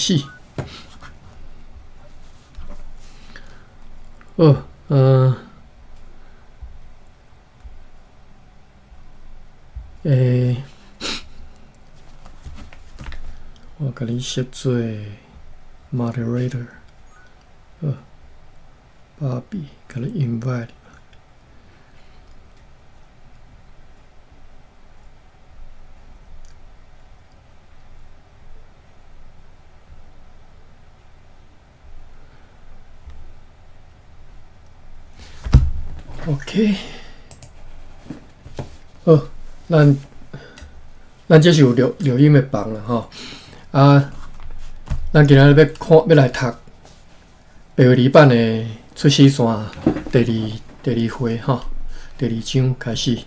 始。好，我共你设做 moderator，好，芭比，共你 invite。OK，好，咱這是有錄音的房啦吼，啊，咱今仔日欲看欲來讀白話字版的出死線第二回吼，第二章開始。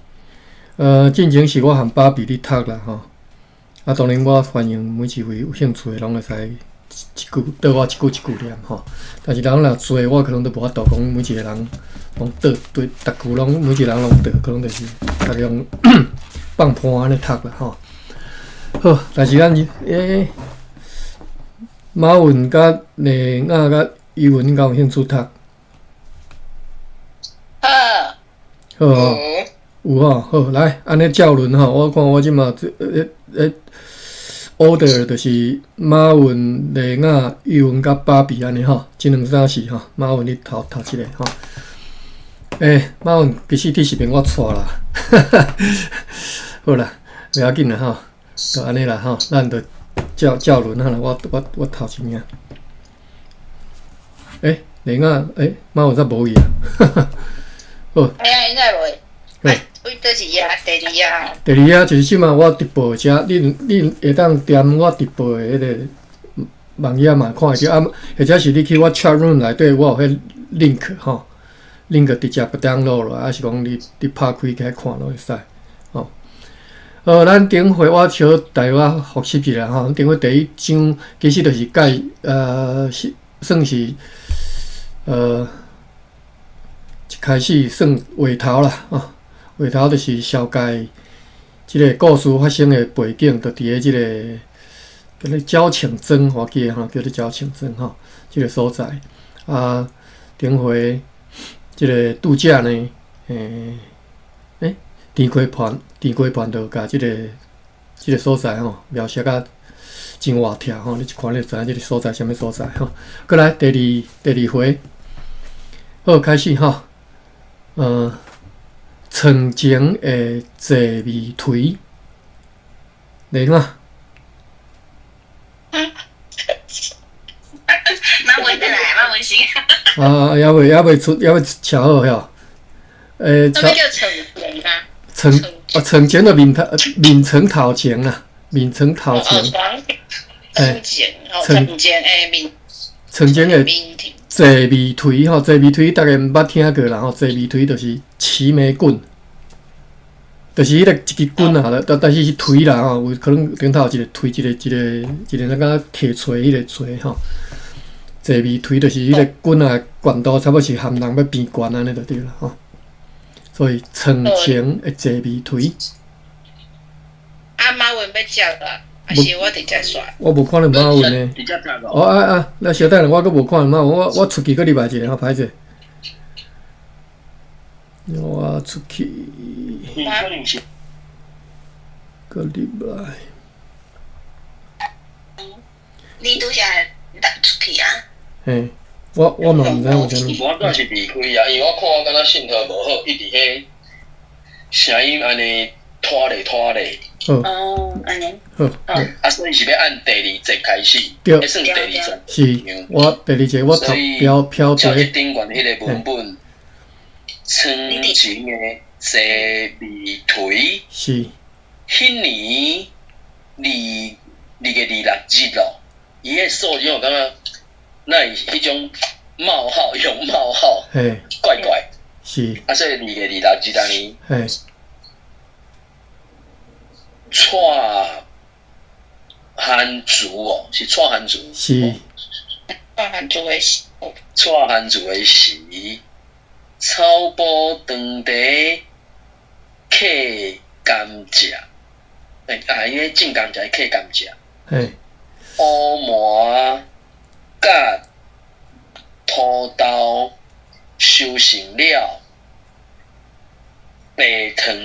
進前是我和芭比咧讀啦吼，啊，當然我歡迎每一位有興趣的攏會使一句對我一句一句念吼。但是人若濟，我可能都無法度講每一個人攏對對，逐句攏每一個人攏對，可能就是逐家用放伴按呢讀啦吼。好，但是咱馬雲佮麗亞佮伊文，你敢有興趣讀？好。好吼，有吼，好，來，按呢照輪吼，我看我這馬order 就是馬雲、麗亞、伊文佮芭比按呢吼，這兩三四吼，馬雲你頭一个吼。馬雲其實佇視頻我錯啦，好啦，袂要緊啦吼，就按呢啦吼，咱就照輪哈啦，我頭一名。麗亞，馬雲煞無去啊？好。哎呀，應該無。位佗一頁？第二頁。第二頁就是這馬我直播遮，你會當踮我直播的彼個網頁嘛看會著啊，或者是你去我 chat room 內底，我有彼 link 吼，link 直接 download 落來，抑是講你拍開起來看攏會使，吼。咱頂回我小帶我複習一下吼，頂回第一章其實就是介是算是一開始算話頭啦，吼。話頭就是紹介這个故事發生的背景，就佇咧這个叫做鳥銃莊，我記得吼，叫做鳥銃莊吼，這个所在。啊，頂回這个拄才呢，田溪畔就共這个所在吼描寫甲真活跳吼，你一看你就知影這个所在啥物所在吼。閣來第二回，好，開始吼，床前的坐面槌，來哪？馬文來，馬文先。啊，猶未出，猶未敲好遐。啥物叫床前啊？床前的面頭，面床頭前啊，面床頭前。床前，床前的面。床前的坐面槌吼，坐面槌逐家毋捌聽過啦吼，坐面槌就是齊眉棍，就是彼个一支棍啊，但是是槌啦吼，有可能頂頭有一个槌，一个那個鐵錘彼个錘吼。坐面槌就是彼个棍仔懸度差不多是含人欲變懸按呢就對啦吼。所以床前的坐面槌。啊，馬文欲接啊，還是我直接煞？我無看著馬文呢。哦啊啊，來小等下，我閣無看著馬文，我出去閣入來一下吼，歹勢。我出去。閣入來。你拄才出去啊？嘿，我嘛毋知影為啥物。我敢是離開啊，因為我看我敢若信號無好，一直彼聲音按呢拖咧拖咧。哦，按呢。好。啊，所以是欲按第二節開始。對。算第二節。是，我第二節我頭標標題。照頂懸彼个文本，床前的坐面槌。是。彼年2月26日咯，伊彼數字我感覺，哪會彼種冒號用冒號，怪怪。是。啊，所以2月26日按呢。蔡韓族哦，是蔡韓族。是。蔡韓族的時。蔡韓族的時，草埔長茶客甘蔗，啊，伊咧種甘蔗，客甘蔗。烏麻成了，白糖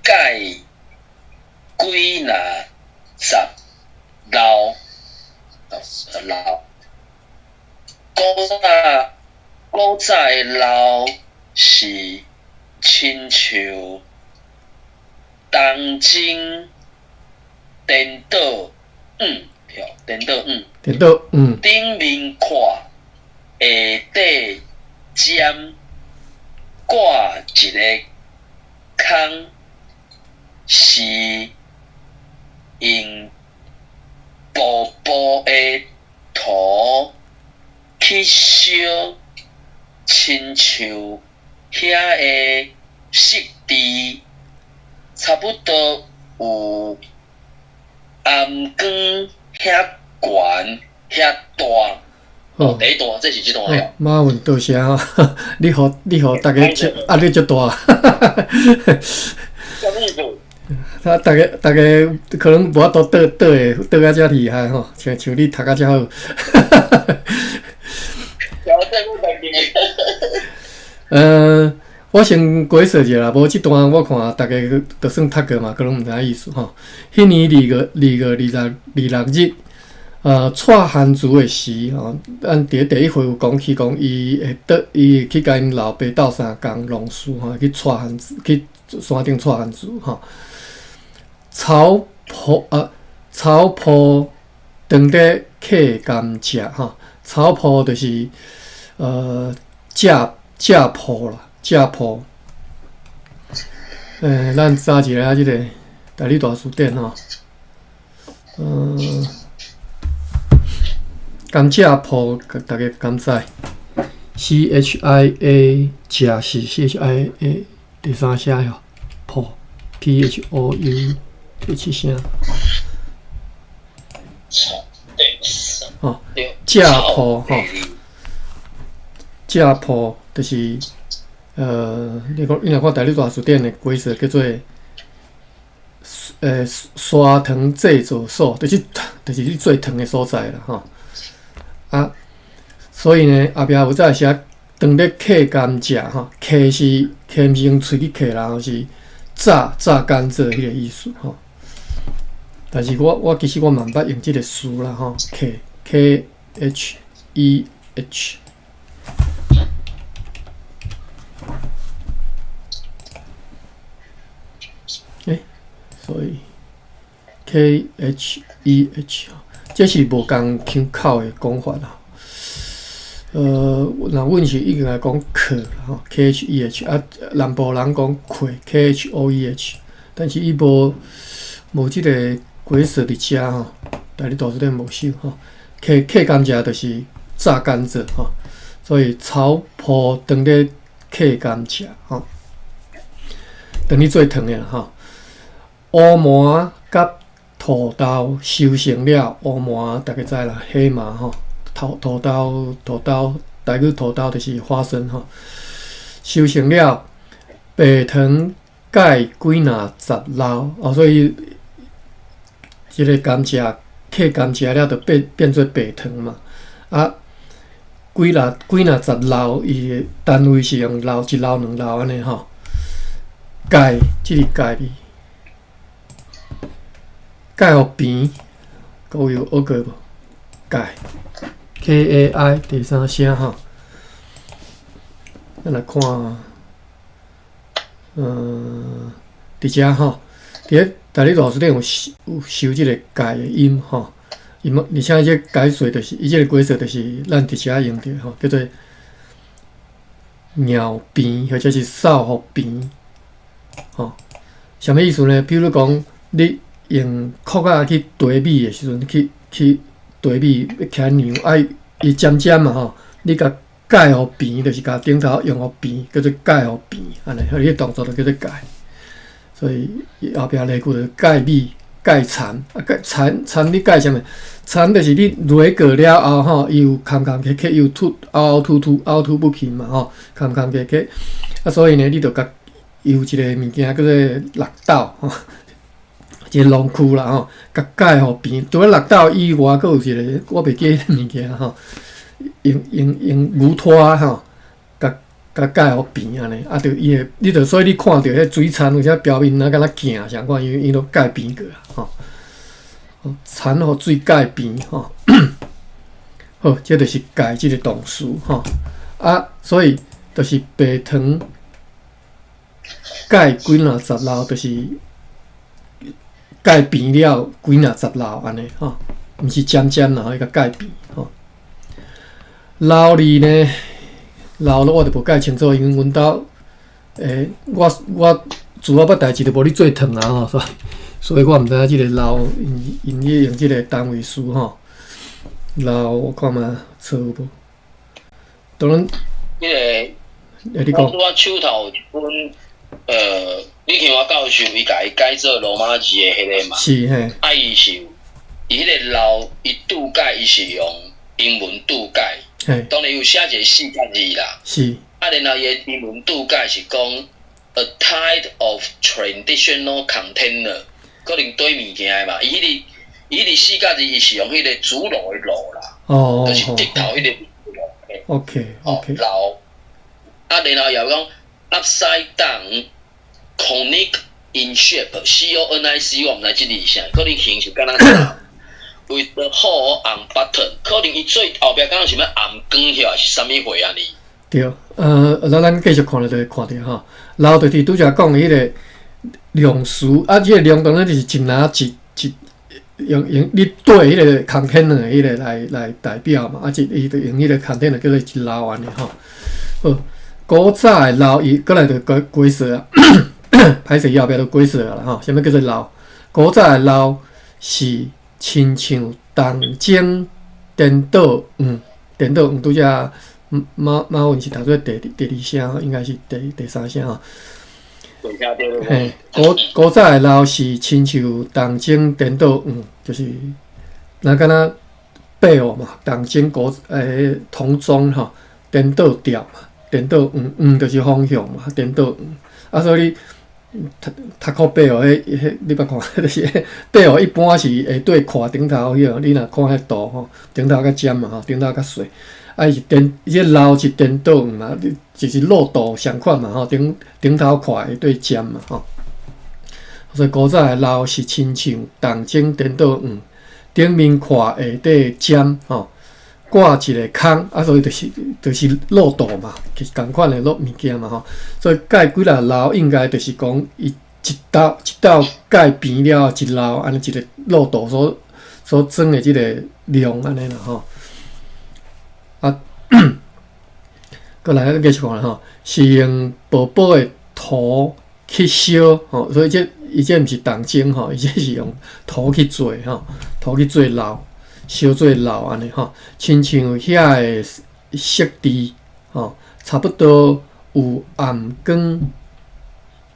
蓋幾若十摞，十摞。古早的摞是親像東征顛倒五，對，顛倒五。顛倒五。頂面看，下底尖，掛一个空，是用薄薄的塗去燒，親像遐的設置，差不多有頷光遐懸遐大。哦，第一段，這是這段了。馬文多謝吼，你予逐家壓力足大。啥物意思？他逐家可能無法度倒倒會倒甲遮厲害吼，像你讀甲遮好。我先解釋一下啦，無這段我看逐家就算讀過嘛，可能毋知影意思吼。彼年2月26日，蔡韓族的時吼，咱佇第一回有講起講，伊會去共𪜶老爸鬥相共農事吼，去蔡韓族，去山頂蔡韓族吼。草埔當咧崁甘蔗吼，草埔就是蔗埔啦，蔗埔。咱查一下這个台語大辭典吼，甘蔗埔，逐家敢知？C H I A 蔗是 C H I A 第三聲吼，埔 P H O U 第七聲。哦，蔗埔吼，蔗埔就是你講，你若看台語大辭典的解釋叫做砂糖製造所，就是你做糖的所在啦吼。啊，所以呢，後壁有再寫當咧崁甘蔗吼，崁是崁，毋是用喙去崁啦，是榨甘蔗彼個意思吼。但是我其實我嘛毋捌用這個詞啦吼，崁 K H E H。所以 K H E H，這是無仝腔口的講法啦。若阮是已經來講崁啦吼，K H E H，啊，南部人講崁 K H O E H，但是伊無這個解釋佇遮吼，台語大辭典無收吼。崁甘蔗就是榨甘蔗吼，所以草埔當咧崁甘蔗吼，當咧做糖的啦吼。烏麻佮土豆收成了，烏麻逐家知啦，黑麻吼，土豆，台語土豆就是花生吼。收成了，白糖蓋幾若十摞哦，所以這個甘蔗崁甘蔗了，就變做白糖嘛。啊，幾若十摞，伊的單位是用摞，一摞兩摞按呢吼。蓋，這個蓋字。蓋予平，各位有學過無？蓋，K A I 第三聲吼。咱來看，佇遮吼，佇咧台語大辭典有收這個蓋的音吼。伊而且這個解說就是，伊這個解說就是咱佇遮用著吼，叫做尿平或者是掃予平，吼。啥物意思呢？比如講，你用箍仔去提米的時陣，去提米欲起量，啊伊尖尖嘛吼，你共蓋予平，就是共頂頭用予平，叫做蓋予平，按呢，彼個動作就叫做蓋。所以伊後壁例句就是蓋米、蓋田，啊蓋田田你蓋啥物？田就是你犁過了後吼，伊有崁崁結結，伊有凸凹凹凸凸、凹凸不平嘛吼，崁崁結結。啊，所以呢，你就共有一個物件叫做綠豆吼。一個農具啦吼，共蓋予平。除了綠豆以外，閣有一個我袂記彼個物件吼，用牛拖吼，共蓋予平按呢，啊，著伊會，你著所以你看著彼水田有啥表面啊，敢若鏡相款，因為伊攏蓋平過啊，吼。田予水蓋平吼。好，這就是蓋這個動詞吼。啊，所以就是白糖蓋幾若十簍，就是蓋平了幾若十簍按呢吼，毋是尖尖啦，伊共蓋平吼。簍字呢？簍我就無蓋清楚，因為阮兜，我自我捌代誌就無咧做糖啊吼，所以我毋知影這個簍𪜶𪜶咧用這個單位詞吼。簍我看覓錯無？當然，彼個，欸，你講。我手頭有一本，李慶華教授伊共伊改做羅馬字的彼個嘛。是嘿。啊，伊是，伊彼個簍，伊注解伊是用英文注解。當然有寫一個四角字啦。啊，然後伊的英文注解是講 a type of traditional container，可能堆物件的嘛。伊彼個四角字，伊是用彼個竹簍的簍啦。就是竹頭彼個簍。 簍。啊，然後又講 upside down conic in shape，C O N I C，我毋知這字是啥，可能形是敢若啥。With the hole on bottom，可能伊最後壁敢若是欲頷管還是啥物貨按呢？對，咱繼續看咧，就會看著吼。簍就是拄才講的彼個量詞，啊，這個量當然就是一籃一一用你對彼個 container 彼個來代表嘛，啊，這伊就用彼個 container 叫做一簍按呢吼。好，古早的簍伊閣來就解解釋啊，歹勢後壁就解釋啊啦吼。啥物叫做簍？古早的簍是親像銅鐘顛倒黃，顛倒黃拄才馬馬文是讀做第二聲，應該是第三聲吼。嘿，古早的簍是親像銅鐘顛倒黃，就是若敢若 bell 嘛，銅鐘銅鐘吼，顛倒調嘛，顛倒黃黃就是方向嘛，顛倒黃。啊，所以你讀讀 bell 彼你捌看，就是 bell 一般是下底闊頂頭彼個，你若看彼圖吼，頂頭較尖嘛吼，頂頭較細。啊，伊是顛，伊這簍是顛倒黃嘛，就是漏斗相款嘛吼，頂頭闊下底尖嘛吼。所以古早的簍是親像銅鐘顛倒黃，頂面闊下底尖吼，掛一个空，啊，所以就是漏斗嘛，就是仝款的落物件嘛吼。所以蓋幾若簍應該就是講伊一斗一斗蓋平了一簍，按呢一個漏斗所裝的這个量按呢啦吼。啊，閣來繼續講啦吼，是用薄薄的土去燒吼，所以這伊這毋是銅鐘吼，伊這是用土去做吼，土去做簍，燒做簍按呢吼，親像遐个設置吼，差不多有頷管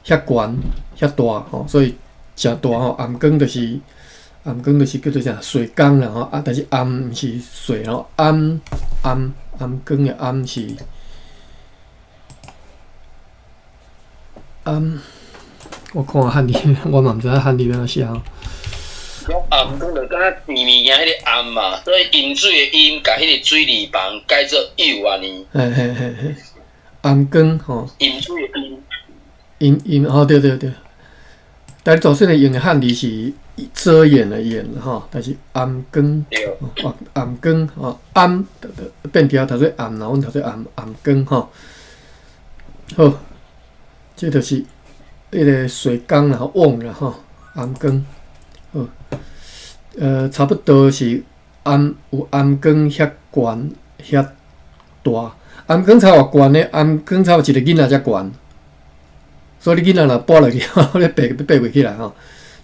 遐懸遐大吼，所以誠大吼，頷管就是叫做啥水缸啦吼，啊，但是頷毋是水吼，頷頷頷管的頷是頷，我看漢字，我嘛毋知影漢字欲按怎寫吼。頷管就敢若甜物件彼个頷嘛，所以飲水的飲，共彼个水字旁改做有按呢。嘿嘿嘿嘿，頷管吼。飲水的飲。飲飲吼，對對對。但是祖先的用的漢字是遮掩的掩吼，但是頷管，哦，頷管吼，頷變調讀做頷啦，阮讀做頷頷管吼。好，這就是彼个水缸啦，甕啦吼，頷管。好，差不多是頷有頷管遐懸遐大，頷管差偌懸呢？頷管差一個囡仔遮懸。所以你囡仔若跋落去，你爬袂起來吼。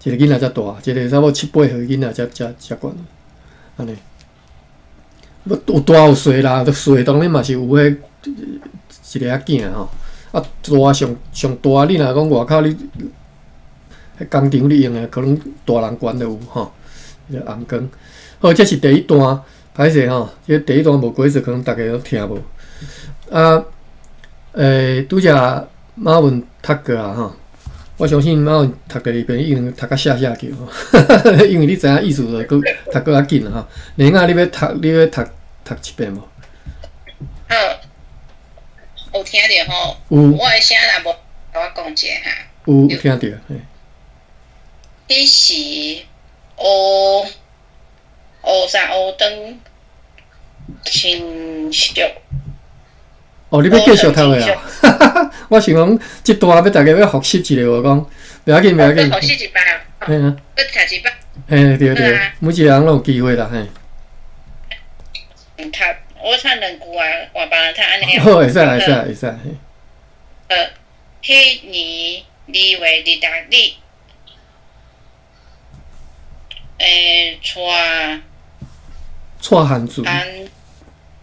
一個囡仔遮大，一個差不多七八歲囡仔遮遮遮懸，按呢。有大有細啦，都細當然嘛是有彼一个仔囝吼。啊，大上上大，你若講外口你，彼工廠你用的，可能大人懸都有吼。彼个頷管。好，這是第一段，歹勢吼，這第一段無解釋，可能逐家攏聽無。啊，拄才馬文讀過啊吼，我相信馬文讀第二遍已經讀甲寫寫叫，因為你知影意思就閣讀閣較緊啦吼。蓮仔，你欲讀，你欲讀讀一遍無？好，有聽著吼？有。我的聲若無，我講一下哈。有聽著。彼時烏烏衫烏長親熟。哦，你欲繼續讀的啊？我想講，這段欲逐家欲複習一下無講，袂要緊，袂要緊。複習一擺。嘿啊。閣讀一擺。嘿，對對，每一個人攏有機會啦，嘿。讀，我唱兩句啊，換別人讀按呢。好，會使，會使，會使。彼年2月26日，蔡蔡漢慈，蔡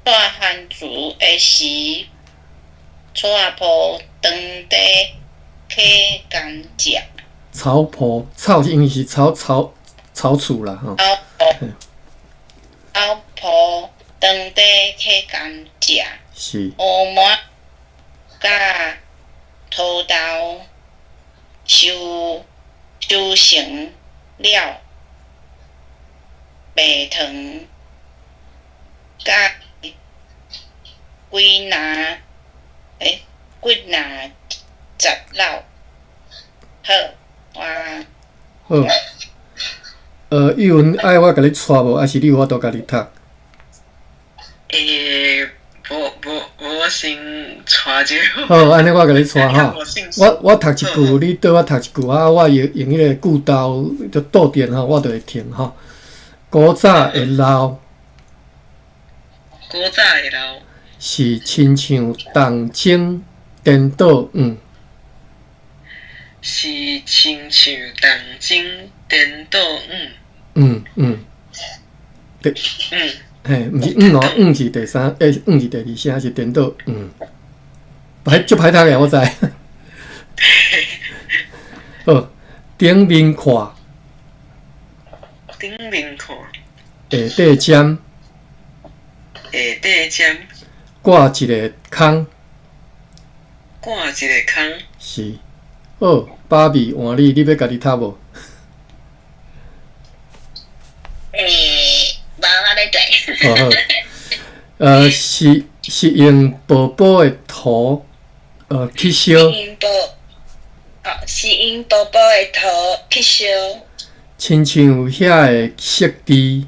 漢慈的時，草埔當地起甘蔗。草埔，草是因為是草草草厝啦，吼。草埔，草埔當地起甘蔗。是。烏麻佮土豆收收成了，白糖佮幾籃，幾籃十簍。好，我。好。玉文愛我共你帶無？還是你有法度家己讀？無無無，我先帶者。好，按呢我共你帶吼。我讀一句，你綴我讀一句啊！我用用彼个句頭就逗點吼，我就會停吼。古早的老，古早的老，是親像動鐘顛倒黃。是親像動鐘顛倒黃。嗯嗯，對。嘿，毋是黃哦，黃是第三，黃是第二聲，是顛倒黃。歹足歹讀的，我知。好，頂面看，頂面看，下底尖，下底尖，掛一个空，掛一个空，是。好，芭比換你，你欲家己讀無？無我咧對。好好。是用薄薄的土，去燒。哦，是用薄薄的土去燒。親像遐个色滴。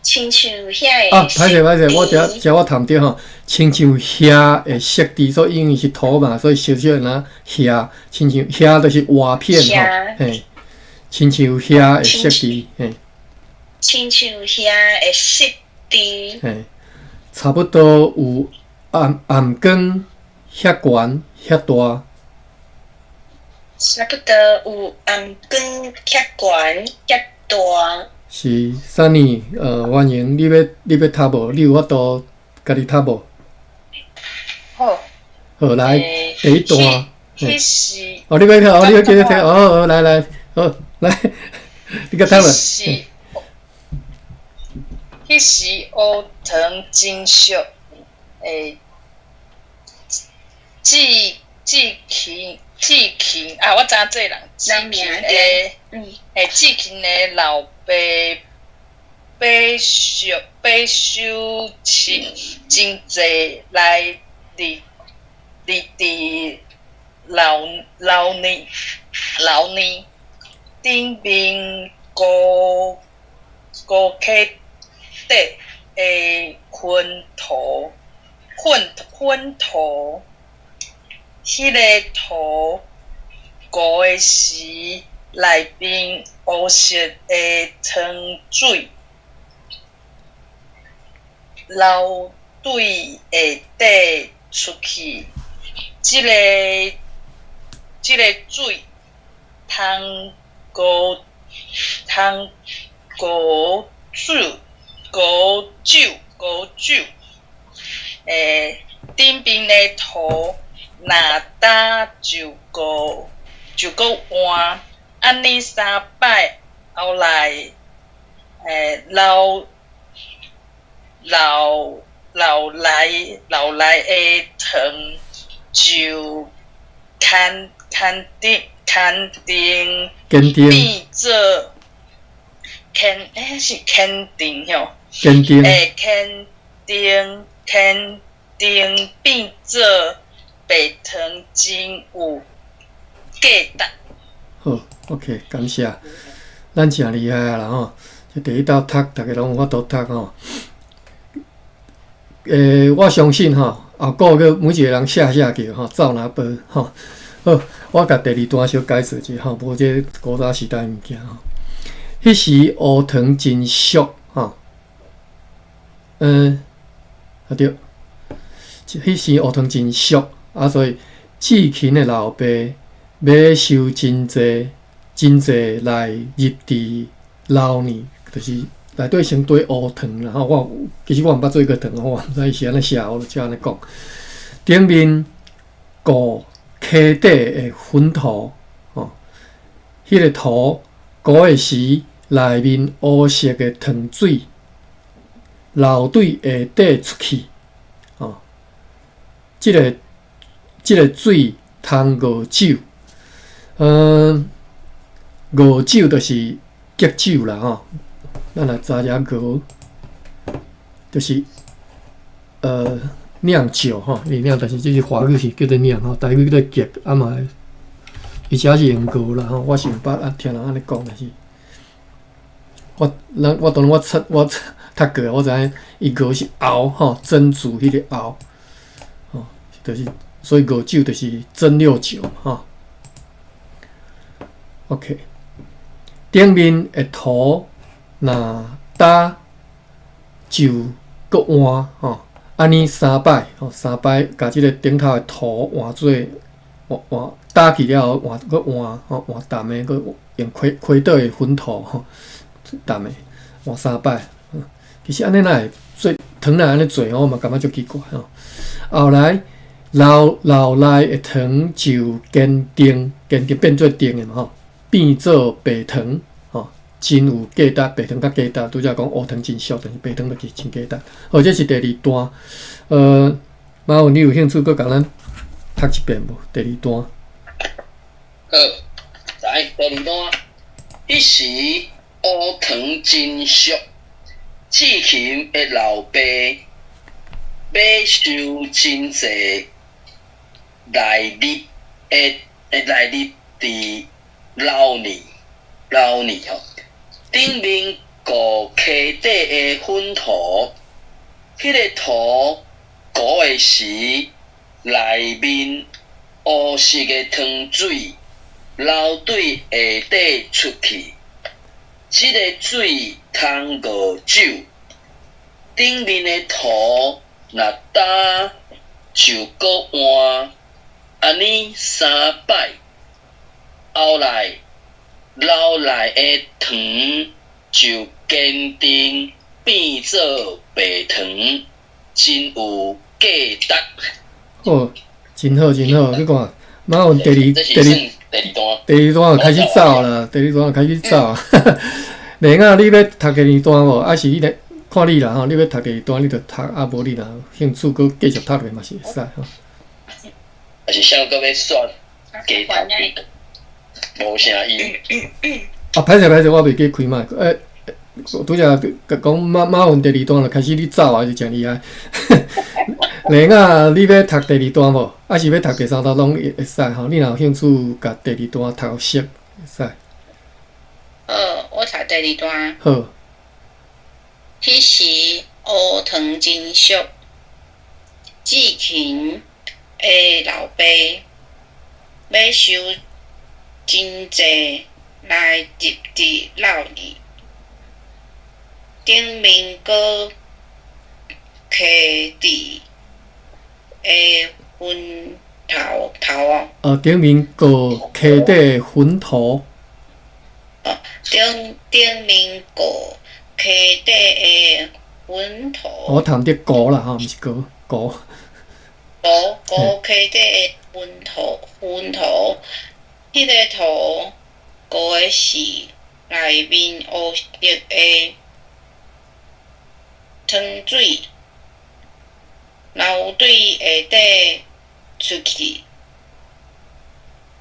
親像遐个。啊，歹勢歹勢，我遮遮我讀毋著吼。親像遐的色滴，所以因為是土嘛，所以燒燒若遐，親像遐就是瓦片吼，嘿，親像遐的色滴，嘿。親像遐的色滴。嘿，差不多有暗暗光遐懸遐大。差不多有暗光遐懸遐大。是，Sunny，歡迎你欲讀無？你有法度家己讀無？好。好，來，第一段。彼時。哦，你欲聽？哦，你欲繼續聽？哦，好，來來，好，來，你閣讀無？彼時烏糖真俗，志勤志勤啊，我知影這个人，志勤的，志勤的老爸買收買收真真濟來佇佇佇老老年老年頂面高高溪底的糞土糞糞土，彼个土糊的時，內面烏色的湯水流對下底出去，這个水通高通高酒高酒高酒，頂面的土若焦就閣就閣換，按呢三擺後來，留留留來留來的糖就牽牽定牽定變做牽是牽定吼，堅定，堅定堅定糖變做白糖，真有價值。好，OK，感謝。咱誠厲害啊啦吼！這第一道讀，逐家攏有法度讀吼。我相信吼，後個閣每一個人寫寫叫吼，走若步吼。好，我共第二段小解釋一下吼，無這古早時代物件吼。彼時烏糖真俗吼，啊對，彼時烏糖真俗啊，所以志勤的老爸買收真濟真濟來入佇老年，就是內底先堆烏糖啦吼。我其實我毋捌做過糖，我毋知伊是按怎寫，我就照按呢講。頂面糊溪底的粉塗吼，彼個塗糊的時，內面烏色的糖水流對下底出去，吼，這個水通熬酒，熬酒就是激酒啦吼。咱來查一下熬，就是釀酒吼，伊釀，但是這是華語是叫做釀吼，台語叫做激，啊嘛，伊遮是用熬啦吼，我是毋捌啊聽人按呢講，但是我咱我當然我讀過，我知影伊熬是熬吼，蒸煮彼個熬，吼，就是所以熬酒就是蒸餾酒吼。OK，頂面的塗若焦就閣換吼，按呢三擺吼，三擺共這个頂頭的塗換做換換焦去了後換閣換吼，換淡的閣用溪溪底的粉塗吼，淡的換三擺。其實按呢哪會做糖若按呢做吼，我嘛感覺足奇怪吼。後來爐爐內的糖就堅定，堅定變做定的嘛吼，變做白糖吼，真有價值。白糖較價值，拄才講烏糖真俗，但是白糖就是真價值。好，這是第二段。馬雲，你有興趣閣共咱讀一遍無？第二段。好，來第二段。彼時烏糖真俗，志勤的老爸買收真濟來入的來入佇老年老年吼，頂面糊溪底的粉塗，彼個塗糊的時，內面烏色的糖水流對下底出去，這个水通熬酒。頂面的塗若焦就閣換，按呢三擺。後來爐內的糖就堅定變做白糖，真有價值。好，真好，真好，你看，馬雲第二第二第二段，第二段就開始走啦，第二段就開始走。麗雅，你欲讀第二段無？還是你來看你啦吼？你欲讀第二段，你就讀，啊無你若有興趣閣繼續讀落嘛是會使吼。還是啥閣欲煞加讀？無聲音。啊，歹勢歹勢，我袂記開麥。拄才講馬馬雲第二段就開始你走啊，是誠厲害。麗雅，你欲讀第二段無？還是欲讀第三段攏會使吼？你若有興趣，共第二段讀熟會使。好，我讀第二段。好。彼時烏糖真俗，志勤的老爸買收真濟來入佇爐裡，頂面閣溪底的粉頭頭哦。頂面糊溪底粉塗。哦，頂頂面糊溪底的粉塗。我讀著糊啦吼，毋是糊糊。糊糊溪底的粉塗粉塗，彼個塗糊的是內面烏色的糖水流對下底出去，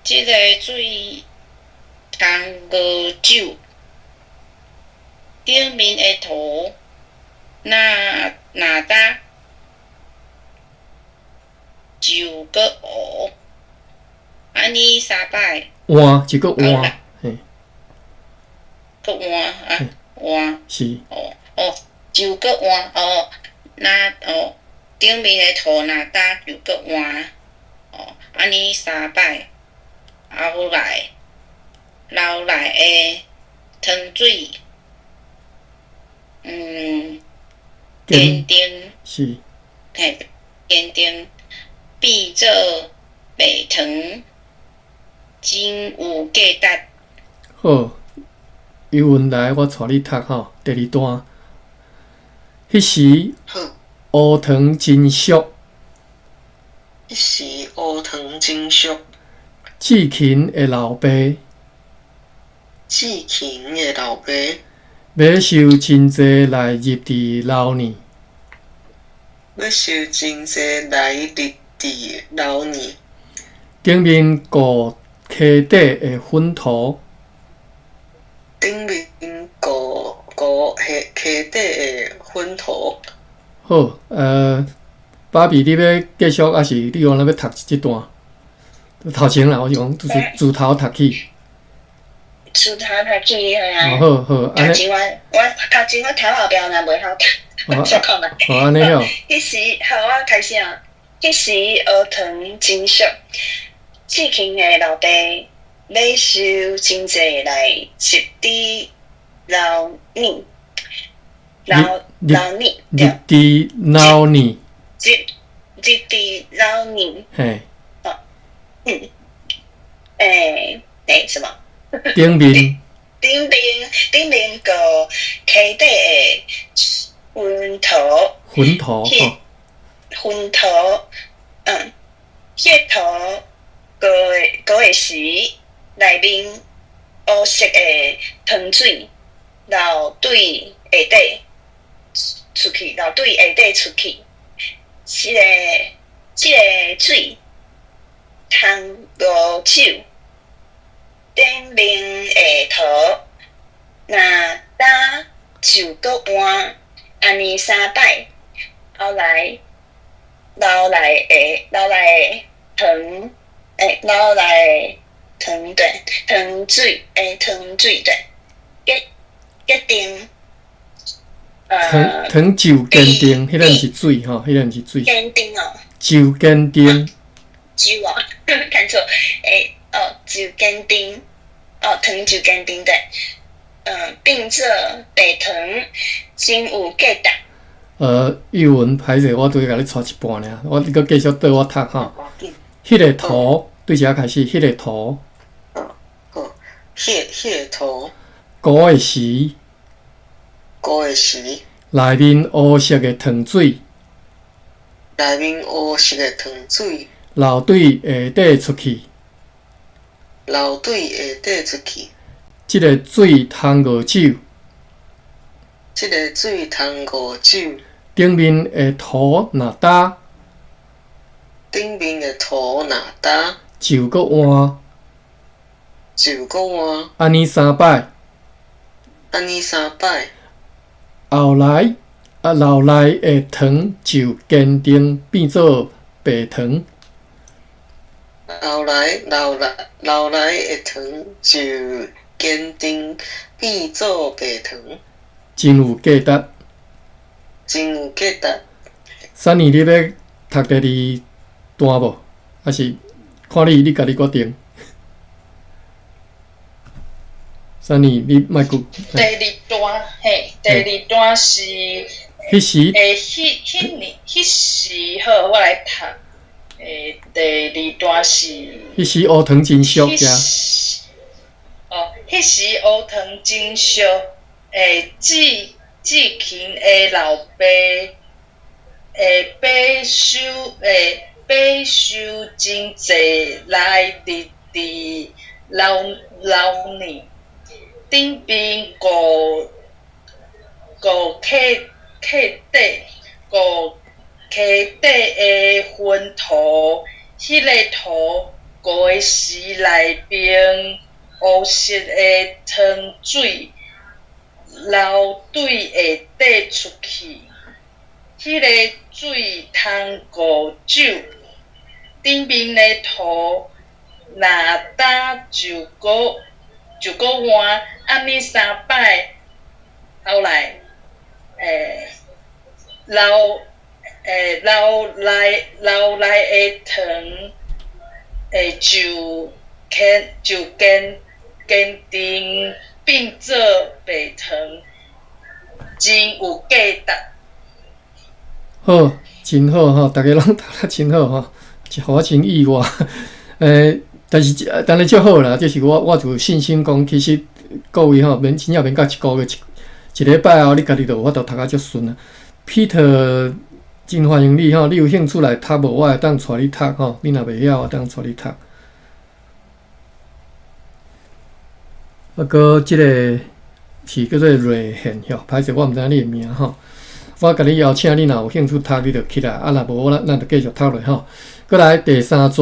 這個水通熬酒。頂面的塗若若焦三擺。換一個換，嘿。閣換啊，換。是。哦哦，就閣換哦，若哦頂面的塗若焦就閣換，哦，按呢三擺，後來流來的湯水，堅定是，嘿，堅定變做白糖，真有價值。好，尤文來，我帶你讀吼，第二段。彼時烏糖真俗，彼時烏糖真俗。志勤的老爸，志勤的老爸，欲收真濟來入佇樓呢，欲收真濟來入佇樓呢。頂面糊溪底的粉塗，頂面糊糊溪溪底的粉塗。好，芭比，你欲繼續，抑是你原來欲讀這段？頭前啦，我是講就是自頭讀起。自頭讀起，係啊。好好，頭前我我頭前我頭後壁若袂曉讀，小看覓。好，按呢好。彼時好，我開始啊。彼時烏糖真俗，志勤的老爸欲收真濟來入佇樓呢，樓樓呢，入佇樓呢，入入佇樓呢。嘿。哦，嗯，欸欸，什麼？頂面。頂面頂面糊溪底的粉塗。粉塗。粉塗，嗯，彼塗糊糊的時，內面烏色的湯水流對下底出去，流對下底出去。這個這个水通五酒，頂面的塗若焦就閣換，按呢三擺，後來流來的流來的糖，欸，流來的糖對，糖水，欸，糖水對，結結定，糖糖就堅定，彼个毋是水吼，彼个毋是水。堅定哦。就堅定。就哦，看錯，欸，哦，就堅定，哦，糖就堅定對，嗯，變做白糖，真有價值。玉文歹勢，我拄共你帶一半爾，我你閣繼續綴我讀吼。彼个塗對遮開始，彼个塗。好，彼彼个塗。糊的時。糊的時。內面烏色的糖水。內面烏色的糖水。流對下底出去。流對下底出去。這个水通五酒。這个水通五酒。頂面的塗若焦。頂面的塗若焦。就閣換。就閣換。按呢三擺。按呢三擺。後來啊，流來的糖就堅定變做白糖。後來流來流來的糖就堅定變做白糖。真有價值。真有價值。珊妮，你欲讀第二段無？抑是看你，你家己決定。珊妮，你莫閣。第二段，嘿，第二段是。彼時。欸，彼彼年彼時好，我來讀。欸，第二段是。彼時烏糖真俗遮。哦，彼時烏糖真俗，欸，志志勤的老爸，欸，欲收欸，欲收真濟來入佇樓樓呢，頂面糊糊溪溪底糊溪底的粉塗，彼个塗糊的時內面烏色的糖水流對下底出去，彼个水通五酒，頂面的塗若若焦就閣就閣換，按呢三擺，後來，樓樓內樓內的糖就堅就堅堅定變做白糖，真有價值。好，真好吼，逐家攏讀得真好吼，予我真意外。但是但是足好啦，這是我我就有信心講，其實各位吼，免真正免到一個月一一禮拜後，你家己就有法度讀甲足順啊。Peter，真歡迎你吼，你有興趣來讀無？我會當帶你讀吼。你若袂曉，我當帶你讀。啊，閣這个是叫做瑞賢吼，歹勢我毋知影你的名吼。我共你邀請，你若有興趣讀，你就起來；啊，若無，咱咱就繼續讀落吼。閣來第三逝，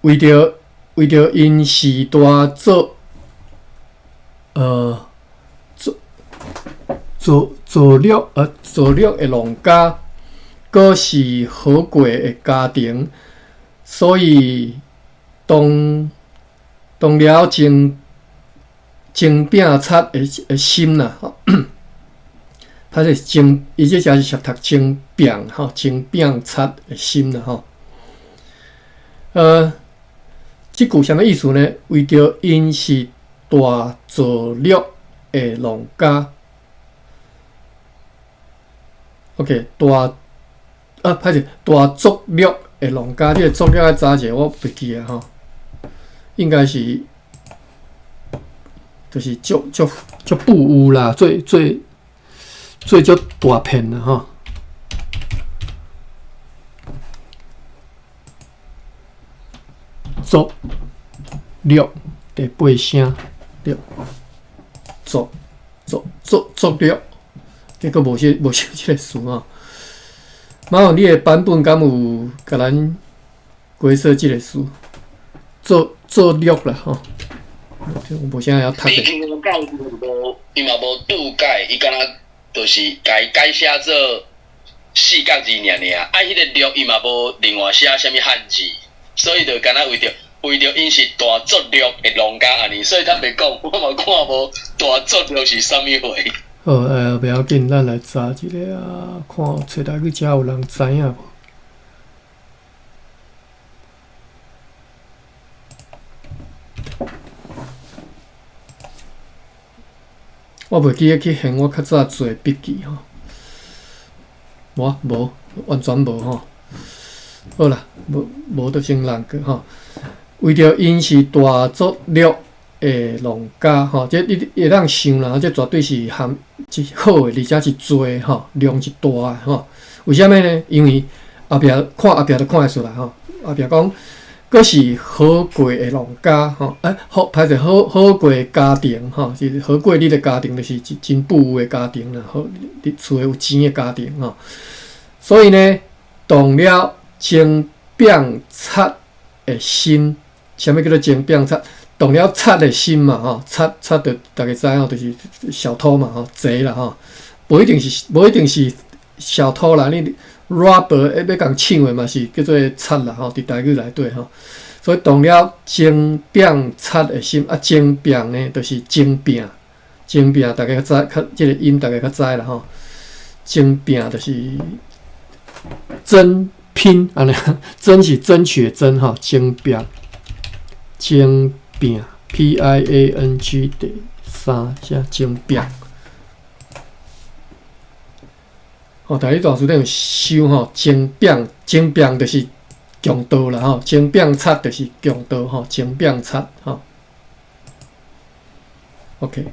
為著為著𪜶是大做，做做做掠做掠的農家，閣是好過的家庭，所以動動了爭爭拼賊的的心啦。他是爭，伊這只是讀爭拼吼，爭拼賊的心啦吼。這句啥物意思呢？為著𪜶是大作掠的農家，OK，大啊，歹勢，大作掠的農家，這个作掠愛查者，我袂記啊吼，應該是就是足足足富有啦，最最最足大片啦吼。作掠第八聲對，作作作作掠，結果無寫無寫這个詞吼。麻煩你的版本敢有共咱解說這个詞？作作掠啦吼，我無啥會曉讀的。伊嘛無注解，伊敢若就是共伊改寫做四角字爾爾，啊，彼个掠伊嘛無另外寫啥物漢字，所以就敢若為著為著𪜶是大作掠的農家按呢，所以坦白講，我嘛看無大作掠是啥物貨。好，袂要緊，咱來查一下啊，看揣來去遮有人知影無？我袂記得去還我較早做的筆記吼，無無完全無吼。好啦，無無就先讓過吼。為著𪜶是大作掠的農家吼，這你會當想啦，這絕對是含是好的，而且是濟吼，量是大的吼。為啥物呢？因為後壁看後壁就看會出來吼。後壁講，閣是好過的農家吼，好歹勢好好過的家庭吼，是好過你的家庭，就是真真富有的家庭啦，好你厝內有錢的家庭吼。所以呢，動了爭拼賊的心，啥物叫做爭拼賊？動了賊的心嘛吼，賊賊就逐家知吼，就是小偷嘛吼，賊啦吼，無一定是無一定是小偷啦，你 robber 欲共搶的嘛是叫做賊啦吼，佇台語內底吼，所以動了爭拼賊的心，啊爭拼呢，就是爭拼，爭拼逐家較知，較這个音逐家較知啦吼，爭拼就是爭拼按呢，爭是爭取的爭吼，爭拼，爭拼，P I A N G 第三聲爭拼。吼，台語大辭典有收吼，爭拼，爭拼就是強盜啦吼，爭拼賊就是強盜吼，爭拼賊吼。OK，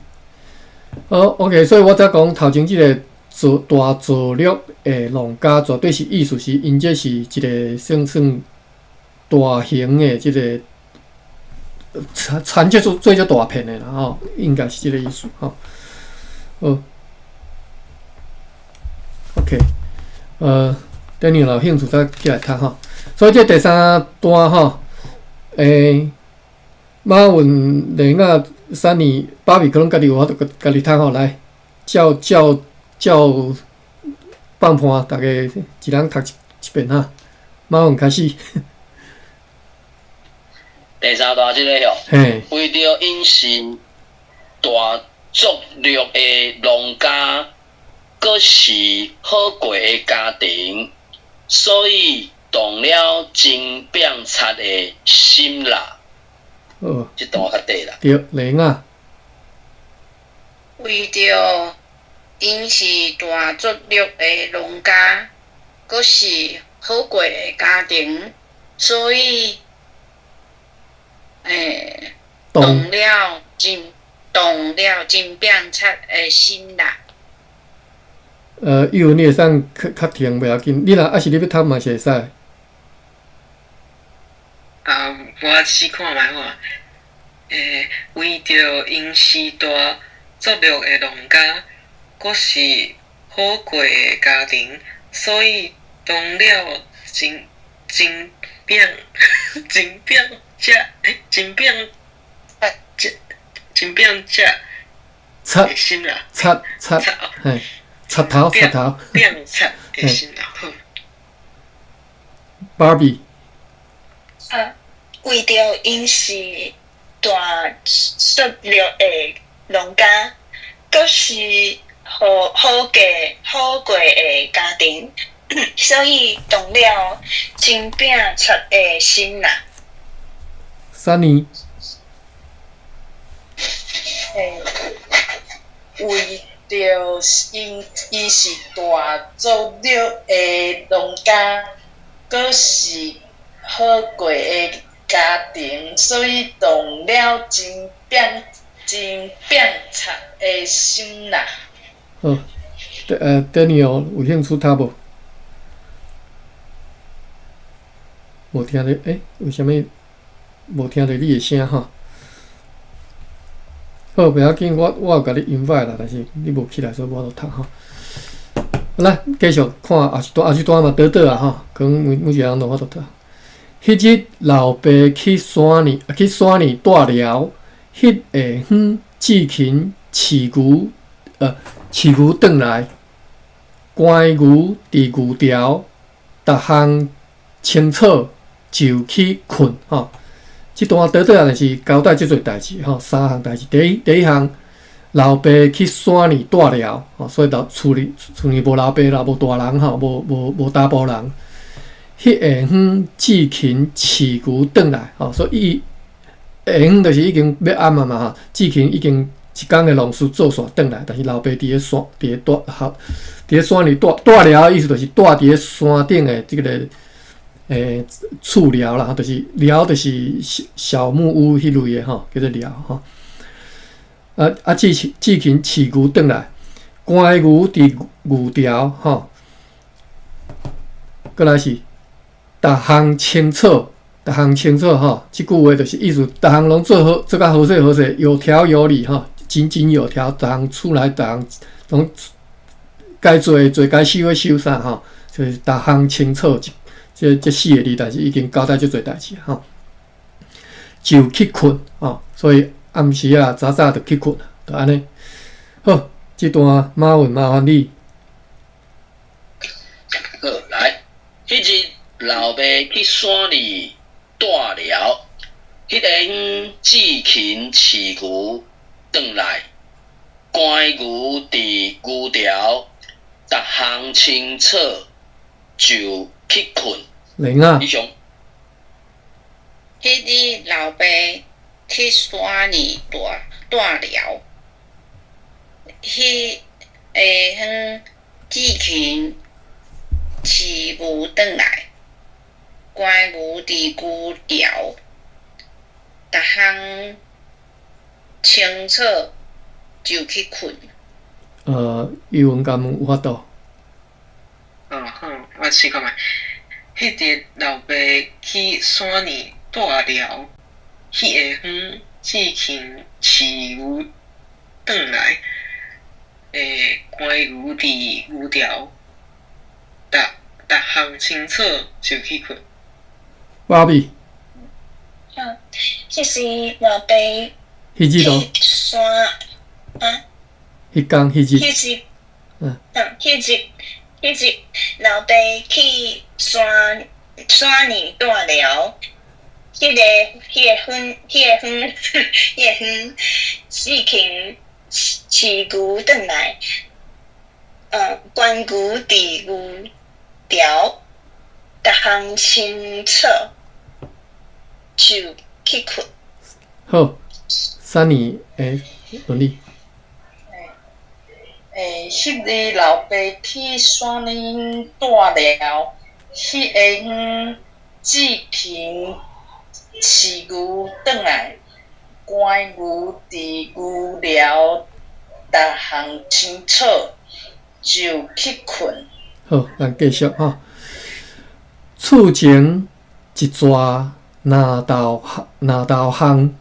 好 OK，所以我才講頭前這个做大作掠的農家，絕對是意思是，𪜶這是一个算算大型的這个田田這做做足大片的啦吼，應該是這个意思吼。好，OK，等你若有興趣再起來讀吼。所以這第三段吼，馬雲、雷亞、珊妮、芭比可能家己有法度家己讀吼，來，照照照放盤，逐家一人讀一一遍哈。馬雲開始。第三段這个吼，嘿，為著𪜶是大作樂的農家，閣是好過的家庭，所以動了真拚賊的心啦。好，這段較短啦。對，麗雅。為著𪜶是大作樂的農家，閣是好過的家庭，所以，動了真拚賊的心啦。玉文你會使較較停袂要緊，你若抑是你欲讀嘛是會使。啊，我試看覓好啊。為著𪜶是大作樂的農家，閣是好過的家庭，所以動了真真拚真拚賊真拚賊真拚賊賊的心啦，賊賊嘿，賊頭賊頭，拚賊的心啦，好。芭比。啊，為著𪜶是大作樂的農家，閣是好好過好過的家庭，所以動了真拚賊的心啦。三年。為著𪜶伊是大作樂的農家，閣是好過的家庭，所以動了真拚真拚賊的心啦。好，Daniel 有興趣讀無？無聽著，為啥物無聽著你的聲吼？好，袂要緊，我有共你 invite 啦，但是你無起來，所以無法度讀吼。來，繼續看後一段，後一段嘛短短啊吼，可能每每一個人攏有法度讀。彼日老爸去山裡，去山裡帶寮，彼下昏志勤飼牛，飼牛轉來，關牛佇牛牢，逐項清楚就去睏吼。這段短短啊，就是交代這濟代誌吼，三項代誌。第一項，老爸去山裡帶寮，吼，所以老厝裡厝裡無老爸啦，無大人吼，無查埔人。彼下昏志勤飼牛轉來，吼，所以伊下昏就是已經欲暗啊嘛吼，志勤已經一工的農事做煞轉來，但是老爸佇咧山，佇咧帶，佇咧山裡帶帶寮的意思就是帶佇咧山頂的這个厝寮啦，就是寮，就是小小木屋彼類的吼，叫做寮吼。志志勤飼牛轉來，關牛佇牛牢吼，閣來是逐項清楚，逐項清楚吼。這句話就是意思，逐項攏做好，做甲好勢好勢，有條有理吼，井井有條，逐項厝內逐項攏該做的做，該收的收啥吼，就是逐項清楚。這四个字，但是已經交代這濟代誌吼，就去睏吼，所以暗時啊早早就去睏，就按呢。好，這段馬文麻煩你。好，來，彼日老爸去山裡帶寮，彼下昏志勤飼牛轉來，關牛佇牛牢，逐項清楚就去睏。玲啊。以上。彼日老爸去山裡帶帶寮，彼下昏志勤飼牛轉來，關牛佇牛牢，逐項清楚就去睏。玉文敢有法度？哦，好，我試看覓。彼日老爸去山裡帶寮，彼下昏志勤飼牛轉來，關牛佇牛牢，逐逐項清楚就去睏。芭比。彼時老爸彼日咯。去山啊？彼工彼日。彼日。彼日彼日老爸去山山裡帶寮，彼彼个彼个远彼个远志勤饲牛转来，关牛伫牛牢，逐项清楚就去睏。好，三年诶，伦理。彼日老爸去山顶住了，彼个远志勤饲牛转来，关牛伫牛牢，逐项清楚就去睏。好，咱继续吼。厝前一逝林头林头巷，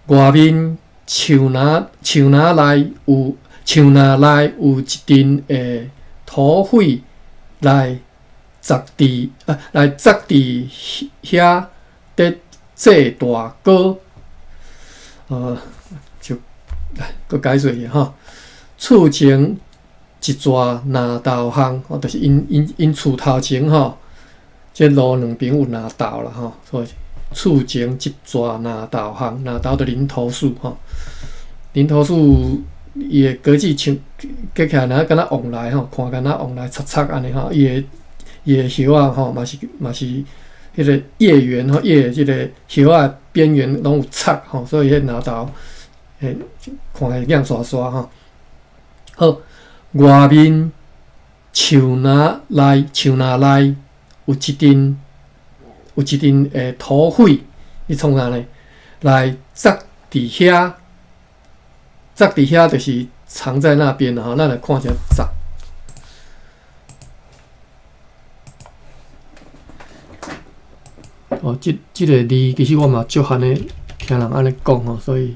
外面树林树林内有树林内有一阵的土匪来砸伫啊，来砸伫遐咧祭大哥。就来阁解说一下吼。厝前一逝林头巷，吼，就是𪜶𪜶𪜶厝头前吼，这路两边有林头啦吼，所以厝前一逝林头巷，林头就林头树吼，林头树伊的果子像结起来，若敢若旺来吼，看敢若旺来插插按呢吼，伊的伊的叶仔吼嘛是嘛是彼个叶缘吼，叶的这个叶仔边缘拢有插吼，所以彼林头嘿看起来亮刷刷吼。好，外面树林内树林内有一阵有一阵的土匪，你创啥呢？来扎伫遐，扎伫遐就是藏在那边吼。咱来看一下扎。哦，这这个字其实我嘛足罕的听人按呢讲吼，所以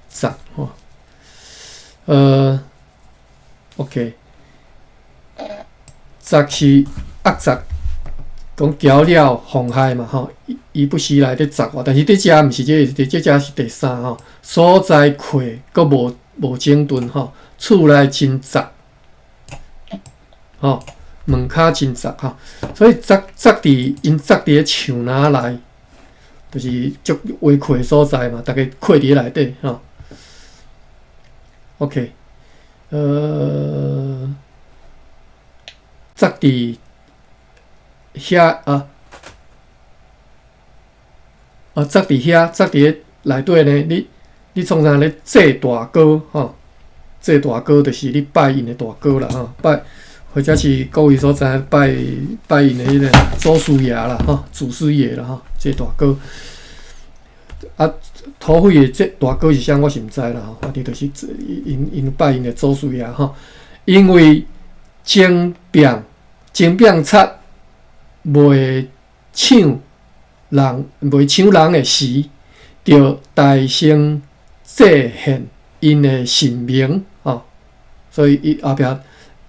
扎吼。OK，杂是恶杂，讲搅扰妨害嘛吼，伊不时来咧杂我，但是伫遮毋是这个，伫这遮是第三吼，所在阔，阁无无整顿吼，厝内真杂，吼，门跤真杂吼，所以杂杂伫𪜶杂伫咧树林内，就是足危阔的所在嘛，逐家困伫内底吼。OK，扎伫遐啊，啊，扎伫遐，扎伫咧内底呢？你你创啥咧祭大哥吼？祭大哥就是你拜𪜶的大哥啦吼，拜或者是各位所在拜拜𪜶的彼个祖师爷啦吼，祖师爷啦吼，祭大哥。啊，土匪的这大哥是啥？我是毋知啦吼，反正就是𪜶𪜶拜𪜶的祖师爷吼。因为争辩争辩贼袂抢人袂抢人的时，就大声祭献𪜶的神明吼。所以伊后壁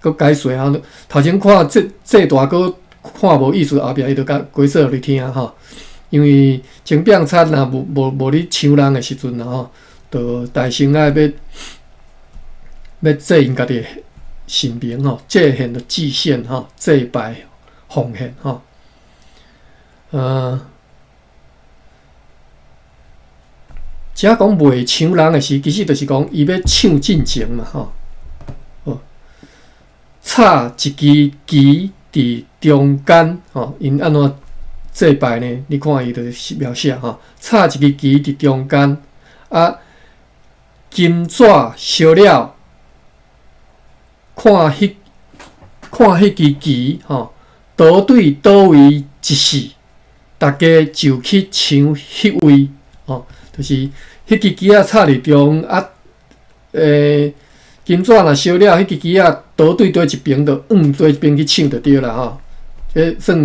阁解说啊，头前看这这大哥看无意思，后壁伊就共解说予你听吼。因为争辩贼若无无无咧抢人的时阵啊吼，就大声爱欲欲祭𪜶家己的神明吼，祭献就祭献吼，祭拜奉献吼。遮讲袂抢人的时，其实就是讲伊欲抢进前嘛吼。好，插一支旗伫中间吼，𪜶按怎祭拜呢？你看伊就是描写吼，插一支旗伫中间，啊，金纸烧了，看彼看彼支旗吼，佗对佗位一死，逐家就去抢彼位吼，就是彼支旗仔插伫中啊，金纸若烧了，彼支旗仔佗对佗一边，就往佗一边去抢就对啦吼。这算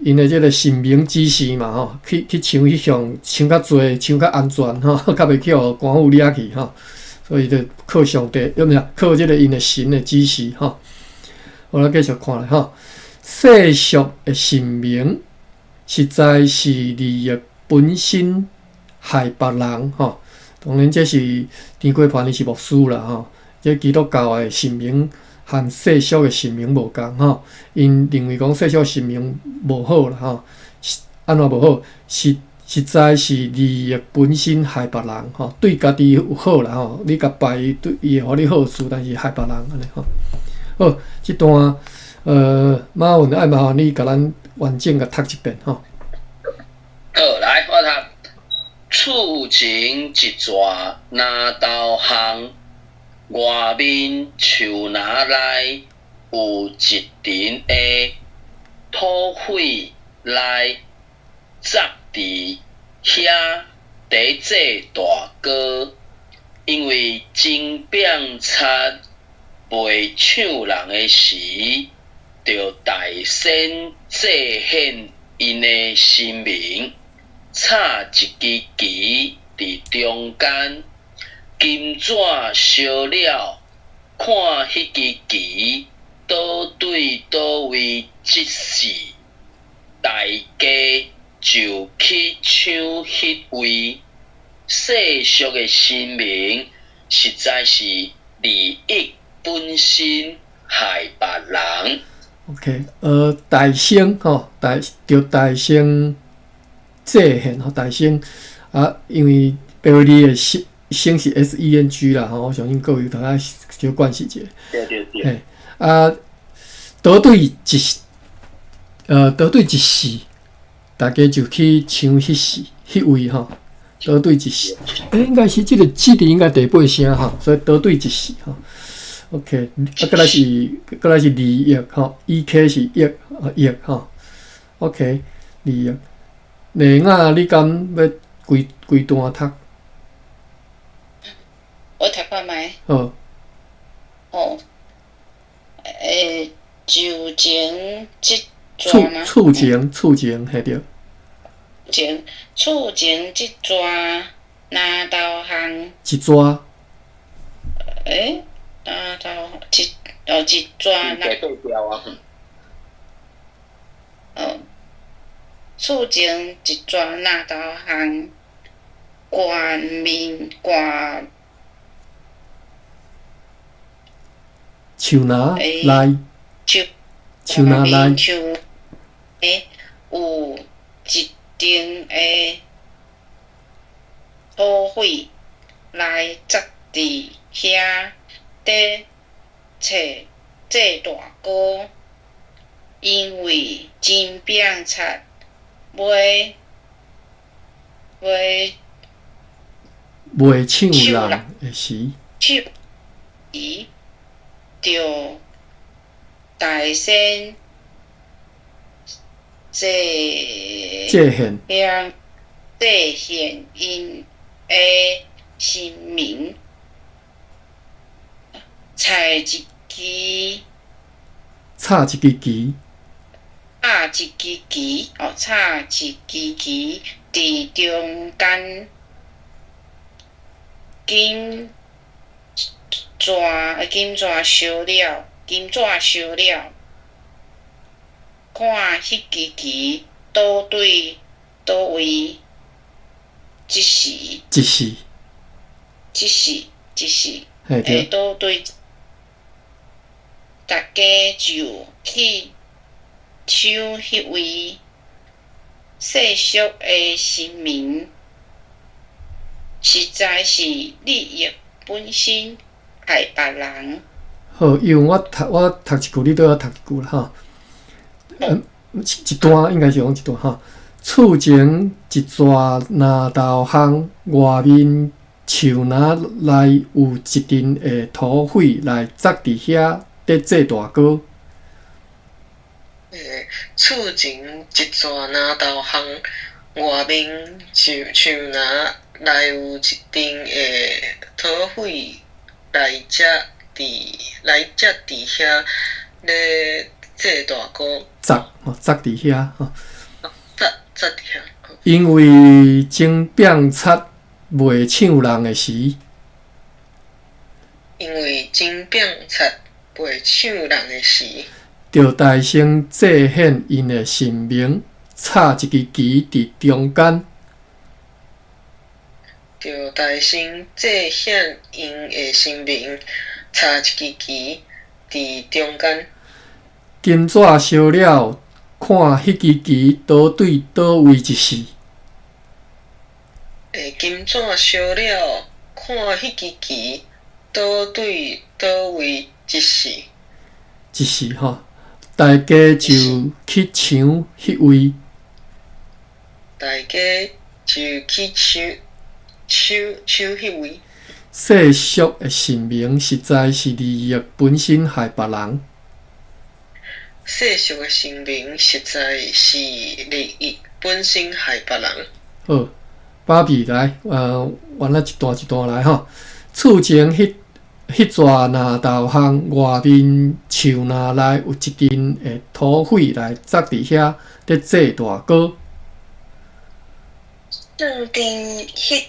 𪜶的这个神明指示嘛吼，去去抢彼项抢较济，抢较安全吼，较袂去予官府掠去吼。所以就靠上帝，毋是靠这个𪜶的神的指示吼。好，咱继续看咧吼，世俗的神明实在是利益本身害别人吼。当然，这是田国藩伊是牧师啦吼。这基督教的神明和世俗的神明無仝吼，𪜶認為講世俗神明無好啦吼，按怎無好？實在是利益本身害別人吼，對家己有好啦吼，你共拜伊，對伊會予你好處，但是害別人按呢吼。好，這段馬雲愛麻煩你共咱完整共讀一遍吼。好，來我讀。厝前一逝林頭巷，外面樹林內有一陣的土匪來紮佇遐佇做大哥，因為真拚賊袂搶人的時，就大仙祭獻𪜶的神明，插一支旗佇中間，金紙燒了，看彼支旗佗對佗位這時，大家就去搶彼位。世俗的神明實在是利益本身害別人。 OK，大聖吼，大著大聖祭獻吼，大聖啊，因為白話字的聖聖是 SENG 啦吼，我相信各位大家小關係者。對對對。嘿，啊，佗對一，佗對一時，大家就去搶彼時彼位吼，佗對一時，應該是這個這字應該第八聲吼，所以佗對一時吼。OK，啊，閣來是利益吼，EK 是益益吼。OK，利益。麗雅，你敢欲規規段讀？我讀看覓。好。哦。就前這厝厝前厝前，嘿對。前厝前這逝林頭巷。一逝。林頭一哦一逝林。哦，厝前一逝林頭巷，外面掛樹林內，樹樹林內樹有一陣的土匪來紮佇遐佇做大哥，因為真拚賊袂袂袂搶人的時，搶時，就大仙祭祭獻祭獻𪜶的神明，插一支插一支旗，插一支旗，哦，插一支旗佇中間，金紙金紙燒了，金紙燒了，看彼支旗佗對佗位，這時，這時，這時，這時，嘿對，佗對，大家就去搶彼位世俗的神明，實在是利益本身害別人。好，因為我讀一句，你對我讀一句啦吼。一段應該是講一段吼。厝前一逝林頭巷，外面樹林內有一陣的土匪來紮佇遐佇做大哥。厝前一逝林頭巷，外面樹林內有一陣的土匪來紮佇遐咧做大哥。紮吼，紮佇遐吼。紮紮佇遐。因為真拚賊袂搶人的時，因為真拚賊袂搶人的時，就大聲祭獻𪜶的神明，插一支旗佇中間。就大聲祭獻𪜶的神明，插一支旗佇中間。金紙燒了，看彼支旗佗對佗位一四。金紙燒了，看彼支旗佗對佗位一四。一四吼，大家就去搶彼位。大家就去搶搶搶彼位。世俗的神明實在是利益本身害別人。世俗的神明實在是利益本身害別人。好，芭比來，阮仔一段一段來吼。厝前彼彼逝林道巷外面樹林內有一陣的土匪來扎佇遐咧做大哥。厝前彼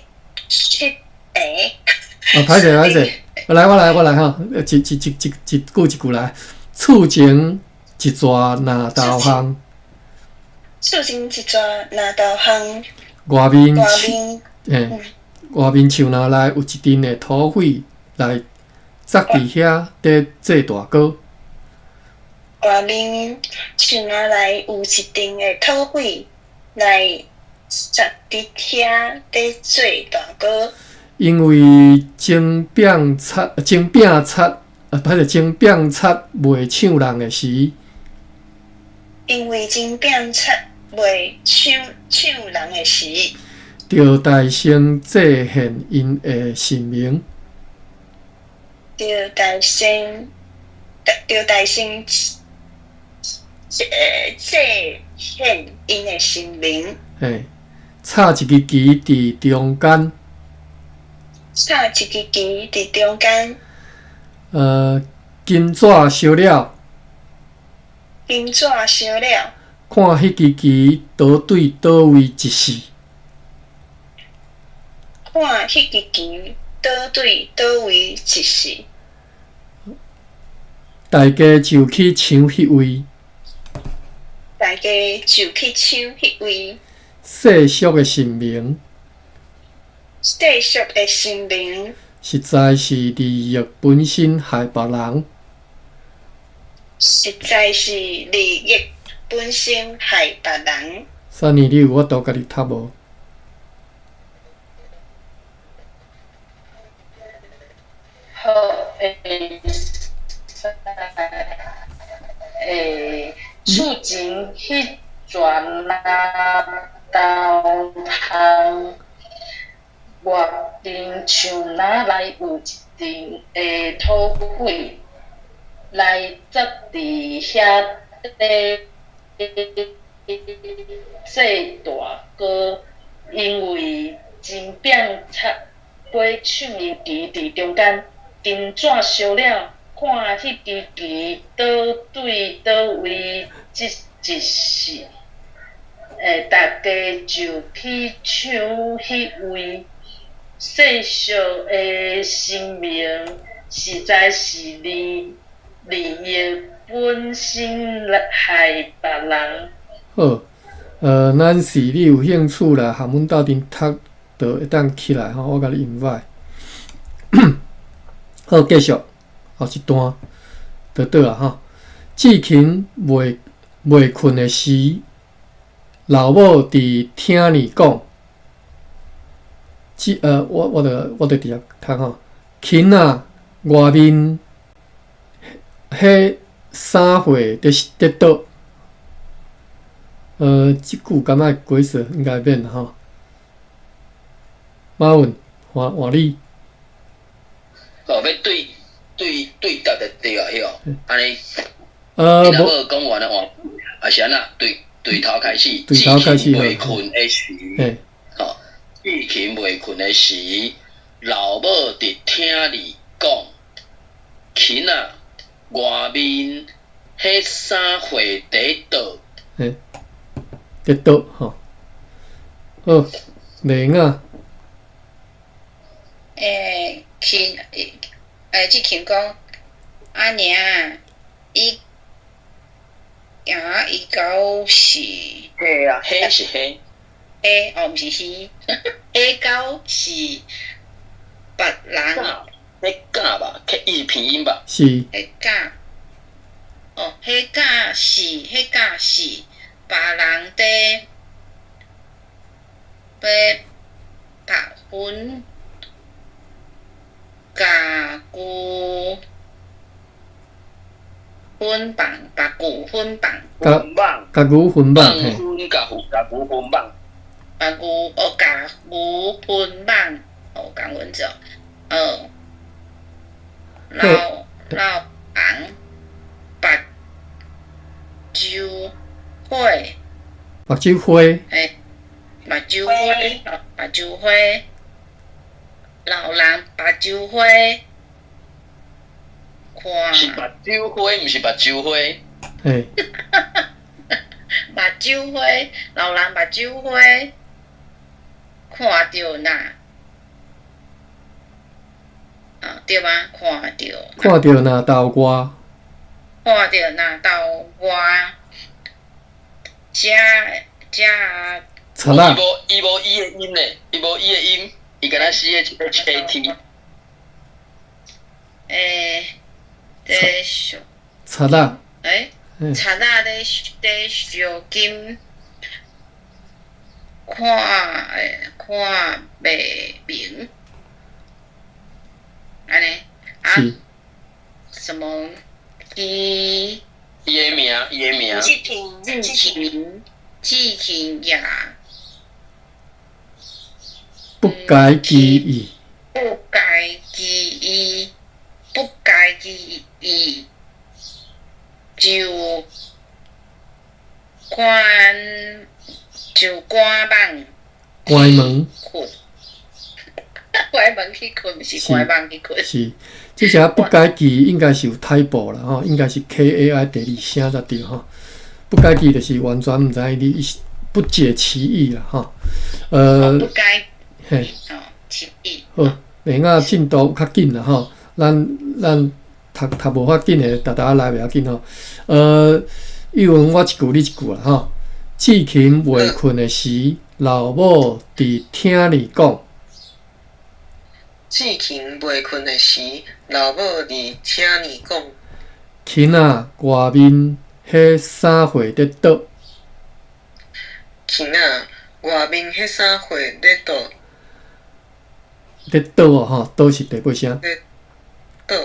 彼欸。啊，歹勢歹勢，來我來我來吼，一一一一一句一句來。厝前一逝林道巷。厝前一逝林道巷。外面樹，外面樹林內有一陣的土匪來扎佇遐咧做大哥。外面樹林內有一陣的土匪來扎佇遐咧做大哥。因為鐘柄賊，鐘柄賊，啊，歹勢，鐘柄賊袂搶人的時。因為鐘柄賊袂搶搶人的時。著大聲祭獻𪜶的神明。著大聲，著大聲祭獻𪜶的神明。嘿，插一支旗佇中間。插一支旗佇中間。金紙燒了。金紙燒了。看彼支旗佗對佗位一四。看彼支旗佗對佗位一四。大家就去搶彼位。大家就去搶彼位。世俗的神明。世俗的神明。實在是利益本身害別人。實在是利益本身害別人。珊妮，你有法度家己讀無？好，會使。厝前彼逝林道巷外面樹林內有一陣的土匪來扎佇遐咧做大哥，因為鐘柄賊袂搶伊旗佇中間，金紙燒了，看彼支旗佗對佗位一四，大家就去搶彼位。世俗的神明實在是利益本身害別人。好，咱是你有興趣來和阮鬥陣讀，就會當起來吼，我共你 invite。好，繼續，後一段就倒啊吼。志勤袂袂睏的時，老母佇廳裡講。我我就直接讀吼。勤仔，外面彼啥貨佇佇倒？這句敢愛解釋應該免啦吼。馬文，換換你。哦，欲對對對答就對啊，彼個，按呢。無講完了換，抑是按怎？對對頭開始。對頭開始。袂睏的時，吼，志勤袂睏的時，老母佇廳裡講：勤仔，外面彼啥貨佇倒？嘿，佇倒吼。好，麗雅。勤，志勤講，阿娘，伊啊，伊狗是。彼啊，彼是彼。彼哦，毋是彼，彼狗是別人。彼敢吧？伊是拼音吧？是。彼敢，哦，彼敢是別人佇欲拍薰共牛粉棒，把牛粉棒，共共牛粉棒，嘿。薰共共牛粉棒。把牛哦，共牛粉棒，哦，共阮做，老老人目睭花，目睭花，嘿，目睭花，目睭花，老人目睭花，看是目睭花，毋是目睭花。嘿，目睭花，老人目睭花，看著若，啊，對嗎？看著，看著若頭外，看著若頭外，遮遮贼仔，伊無伊無伊的音咧，伊無伊的音，伊敢若寫 H H A T。欸，咧燒，贼仔，欸，贼仔咧咧燒金，看欸看袂明，按呢啊？什麼？伊伊的名，伊的名。志平，志平，志平也不解其意，不解其意，不解其意，就關就關網關門睏，關門去睏，毋是關網去睏。是，這只不解其應該是有 typo 啦吼，應該是 K A I 第二聲才對吼。不解其就是完全毋知影你意思，不解其意啦吼。不解，嘿，哦，其意。好，明仔進度較緊啦吼，咱咱讀讀無法緊的，沓沓來袂要緊吼。玉文我一句你一句啦吼。志勤未睏的時，老母佇聽你講。志勤未睏的時，老母佇聽你講。勤仔外面彼啥貨佇倒？勤仔外面彼啥貨佇倒？佇倒哦吼，倒是第八聲。佇倒。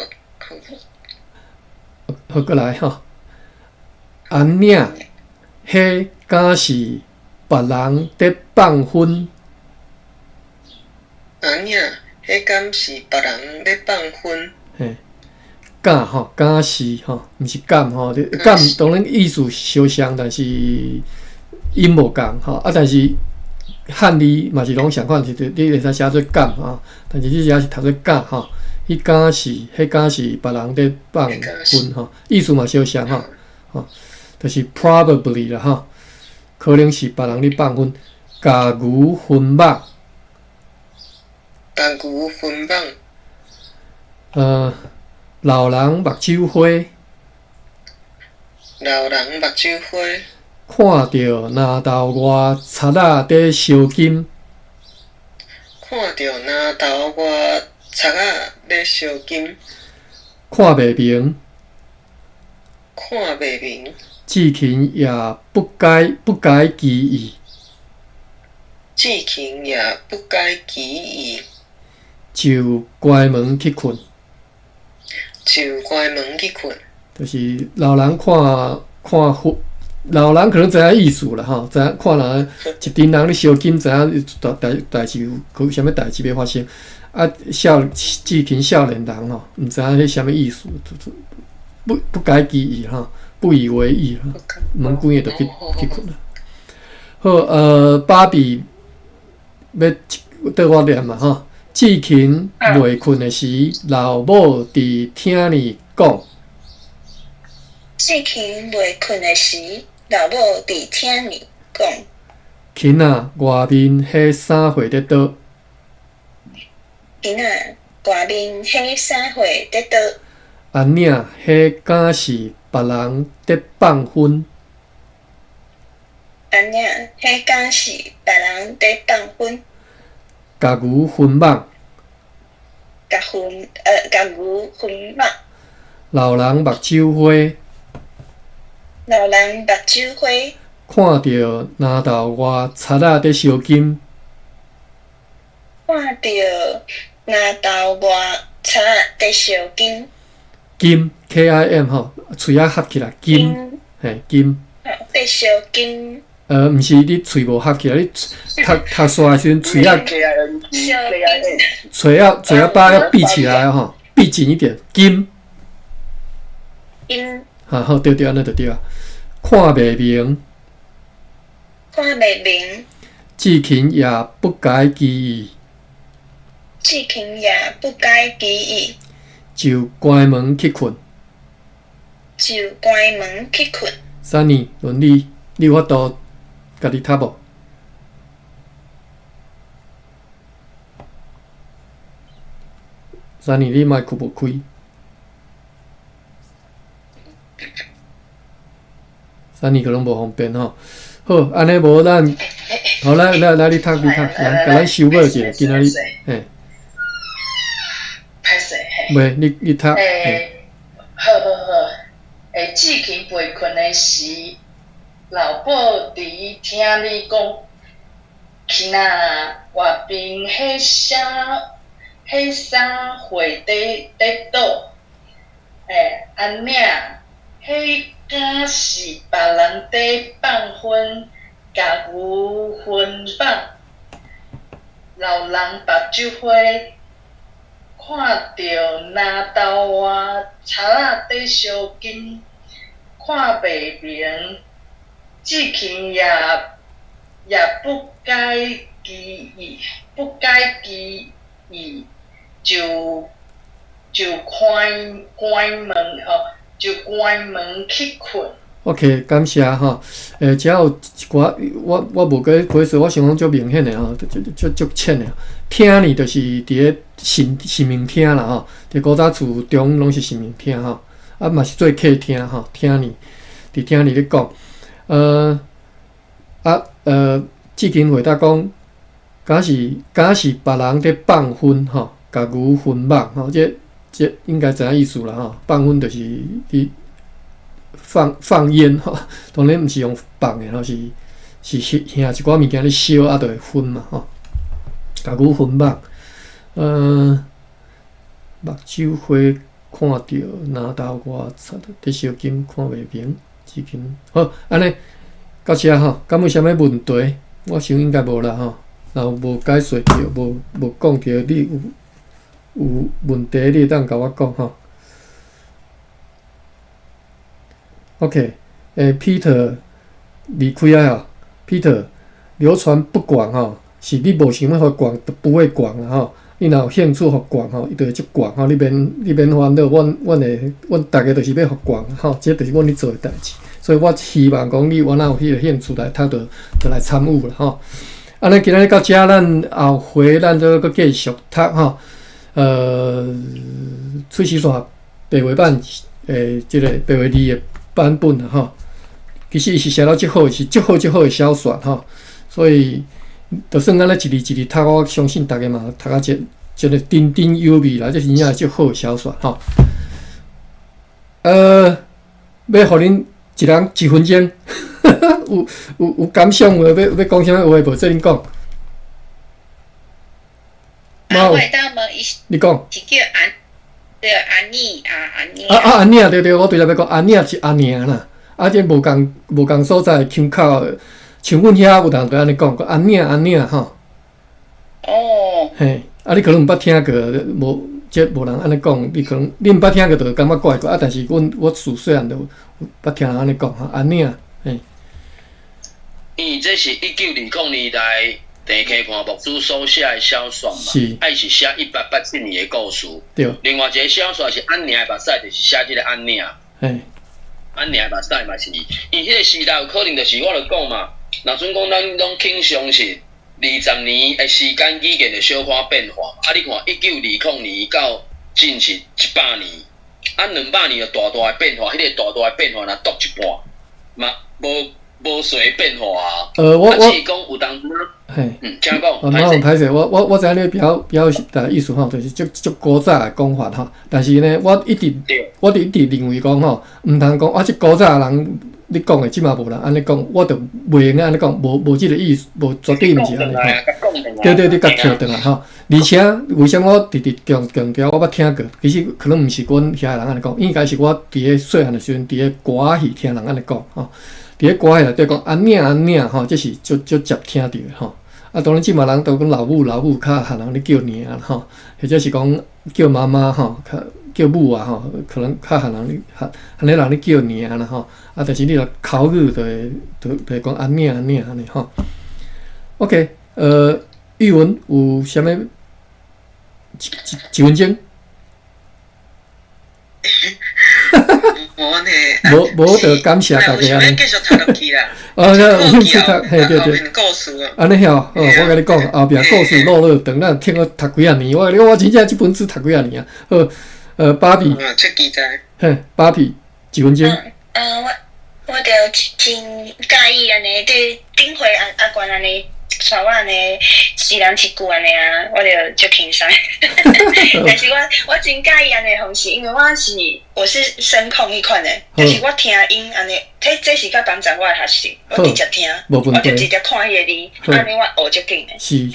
好，閣來吼。阿領，彼敢是別人佇放薰？阿領，彼敢是別人佇放薰？嘿，敢吼，敢是吼，毋是敢吼，敢當然意思相像，但是音無仝吼。啊，但是漢字嘛是攏相款，是你會使寫做敢吼，但是你這是讀做敢吼。彼敢是，彼敢是別人佇放薰吼，意思嘛相像吼，吼，就是 probably 啦吼，可能是別人佇放薰，共牛薰肉，共牛薰肉。老人目睭花，老人目睭花。看著林頭外賊仔佇燒金，看著林頭外賊仔咧燒金，看袂明，看袂明。志勤也不解不解其意，志勤也不解其意，就關門去睏，就關門去睏。就是老人看看老人可能知影意思啦吼，知影看人一陣人咧燒金，知影代代代誌有啥物代誌欲發生。啊，少志勤少年人吼，毋知影彼啥物意思，不不解其意吼，不以為意吼，門關的就去去睏啦。好，芭比欲綴我念嘛吼。志勤未睏的時，老母佇聽你講。志勤未睏的時，老母佇聽你講。勤仔外面彼啥貨佇倒？勤仔外面彼啥貨佇倒？阿領，彼敢是別人佇放薰？阿領，彼敢是別人佇放薰？共牛薰肉，共薰，共牛薰肉。老人目睭花，老人目睭花。看著林头外贼仔佇燒金。看著林頭外賊仔佇燒金。金 K I M 吼，喙仔合起來，金，嘿，金。佇燒金。毋是你喙無合起來，你讀讀煞的時陣，喙仔喙仔嘴巴要閉起來吼，閉緊一點，金。金。哈好，對對，按呢就對啊。看袂明。看袂明。志勤也不改其意。志勤也不改其意。就關門去睏。就關門去睏。 Sunny，輪你，你有法度家己讀無？Sunny，你麥克無開。Sunny 可能無方便吼。好，按呢無咱，好來來來，你讀你讀，來，共咱修補一下，今仔日，嘿。歹勢嘿。袂，你你讀。欸，好好好，欸，志勤袂睏的時，老母佇廳裡講，囡仔外面彼啥彼啥貨佇佇倒，欸，阿領，彼敢是別人佇放薰，共牛薰肉，老人目睭花，看著林頭外賊仔佇燒金，看袂明，志勤也也不改其意，不改其意，就就關關門哦，就關門去睏。 OK，感謝吼。欸，遮有一寡，我我無過解說，我想講足明顯的吼，足足足淺的。廳呢，就是佇咧神神明廳啦吼，佇古早厝中攏是神明廳吼，啊嘛是做客廳吼，廳呢，佇廳裡咧講，啊志勤回答講，敢是敢是別人佇放薰吼，共牛薰肉吼，這這應該知影意思啦吼，放薰就是佇放放煙吼，當然毋是用放的吼，是是燃一寡物件咧燒啊，就會薰嘛吼。共牛薰肉，目睭花看著林頭外賊佇燒金，看袂明，志勤好，按呢到遮吼，敢有啥物問題？我想應該無啦吼。若有無解說著，無無講著，你有有問題，你會當共我講吼。OK，欸，Peter 離開啊，Peter 流傳不廣吼，是你無想欲予廣，就不會廣啦吼。你若有興趣予廣吼，伊就會足廣吼。你免你免煩惱，阮阮會阮逐家就是欲予廣吼，這就是阮咧做的代誌。所以我希望講你原來有彼個興趣來讀，就就來參與啦吼。按呢今仔日到遮，咱後回咱閣閣繼續讀吼。翠絲線白話版的這個白話字的版本啦吼，其實伊是寫了足好，是足好足好的小說吼，所以就算按呢一字一字讀，我相信逐家嘛讀甲真真個津津有味啦，這是真正足好的小說吼。欲予恁一人一分鐘，有有有感想無？欲欲講啥物話無？做恁講。啊，我會當問伊是你講。是叫安。對阿妮啊，阿妮啊啊阿妮對對，我拄才欲講阿妮是阿娘啦，啊這無仝無仝所在腔口，像阮遐有人就按呢講，阿妮阿妮吼。哦。嘿，啊你可能毋捌聽過，無這無人按呢講，你可能你毋捌聽過，就會感覺怪怪啊。但是阮我自細漢就捌聽人按呢講吼，阿妮嘿。伊這是1920年代。鄭溪盤牧師所寫的小說嘛，啊，伊是寫1887年的故事。對。另外一個小說是按娘的目屎，就是寫這個按娘。嘿。按娘的目屎嘛是，伊彼個時代有可能就是，我就講嘛，若準講咱攏傾相信二十年的時間語言會小可變化嘛。啊，你看1920年到進是100年，啊，200年就大大的變化，彼個大大的變化若讀一半，嘛無。無隨變化啊！我我是講有當時，嘿，嗯，請講。啊，無歹勢，我我我知影你表表達意思吼，就是足足古早的講法吼。但是呢，我一直我一直認為講吼，毋通講啊，這古早的人你講的，這馬無人按呢講，我就袂用按呢講，無無這个意思，無絕對毋是按呢吼。對對，你共跳轉來吼。而且為啥物我直直強強調我捌聽過？其實可能毋是阮遐人按呢講，應該是我佇咧細漢的時陣，佇咧歌仔戲聽人按呢講吼。佇咧歌仔戲內底講阿娘阿娘吼，這是足足捷聽著的吼。啊，當然這馬人都講老母老母較漢人咧叫娘吼，或者是講叫媽媽吼，較叫母啊吼，可能較漢人咧漢漢个人咧叫娘啦吼。啊，但是你若口語就會就就會講阿娘阿娘按呢吼。OK，玉文有啥物一一一分鐘？無呢，無無就感謝大家按呢。繼續讀落去啦。哦，有興趣讀，嘿對對。故事按呢曉，哦，我共你講，後壁故事落落長，咱聽了讀幾仔年。我共你講，我真正這本書讀幾仔年啊。好，芭比。嗯，足期待。嘿，芭比，一分鐘。我我就真佮意按呢，對頂回阿阿冠按呢。帶我按呢，一人一句按呢啊，我就足輕鬆。但是我我真佮意按呢方式，因為我是我是聲控彼款的，就是我聽𪜶按呢，這這是較幫助我的學習，我直接聽，我就直接看彼个字，按呢我學足緊的。是，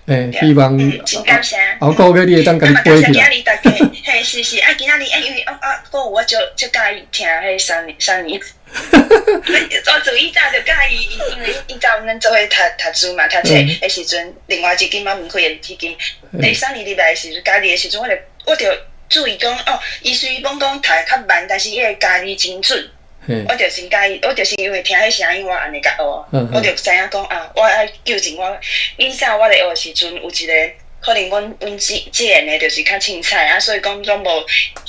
嘿，希望真感謝。後個月你會當共伊背起來。感謝今仔日大家，嘿，是是，啊，今仔日因為啊啊，閣有我足足佮意聽彼三年三年。我自以早就佮意，因為以早阮做伙讀讀書嘛，讀冊的時陣，另外一間嘛門開的彼間，第三年入來的時陣，家己的時陣，我就我就注意講，哦，伊雖罔講讀較慢，但是伊的家己真準。我就真佮意，我就是因為聽彼聲音，我按呢共學，我就知影講啊，我愛糾正我。以早我咧學的時陣，有一個可能阮阮自自然的，就是較凊彩啊，所以講攏無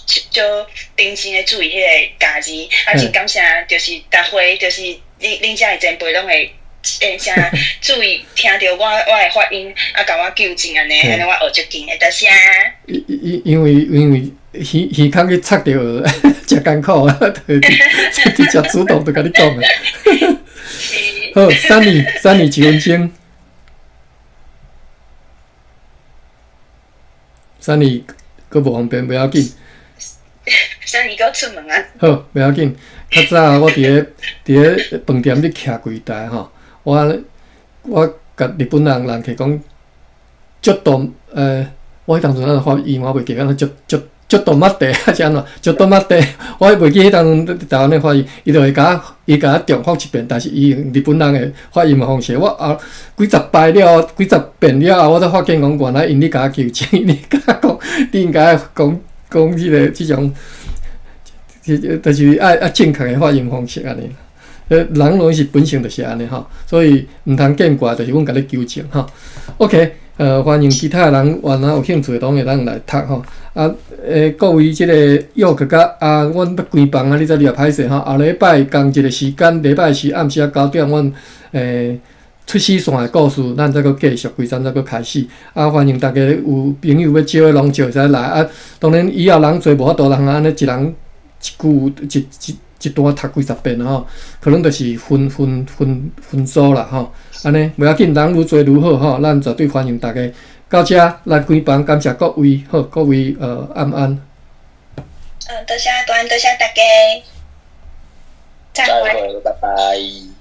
少認真的注意彼个咬字。啊，真感謝，就是逐回，就是恁恁遮的前輩攏會誠注意聽著我我的發音，啊，共我糾正按呢，按呢我學足緊的，多謝。因因因為因為耳耳孔去插著，誠艱苦啊，就直接主動就共你講啊。好，Sunny，Sunny 一分鐘。Sunny 閣無方便，袂要緊。 Sunny 閣出門啊。好，袂要緊。較早我佇咧佇咧飯店咧徛櫃台吼，我我共日本人人客講，ちょっと，我彼當陣按怎發音我袂記，按怎ちょちょっと待って，還是按怎？ちょっと待って，我袂記彼當陣台灣的發音，伊就會共我伊共我重複一遍，但是伊用日本人的發音的方式，我後幾十擺了，幾十遍了後，我才發現講原來𪜶咧共我糾正，𪜶咧共我講，你應該講講這个這種，就是愛愛正確的發音方式按呢。人攏是本性就是按呢吼，所以毋通見怪，就是阮共你糾正吼。OK。歡迎其他人，原來有興趣的，攏會當來讀吼。啊，各位這個約克佮啊，阮欲關房啊，你知你也歹勢吼。後禮拜仝一个時間，禮拜四暗時仔9點，阮出死線的故事，咱再閣繼續，規陣再閣開始。啊，歡迎大家有朋友欲招的，攏招會使來。啊，當然以後人濟無法度通按呢一人一句一一一段讀幾十遍吼，可能就是分分分分組啦吼。按呢袂要緊，人愈濟愈好吼，咱絕對歡迎大家到遮來關房，感謝各位，好，各位暗安。嗯，多謝阿關，多謝大家。再會，拜拜。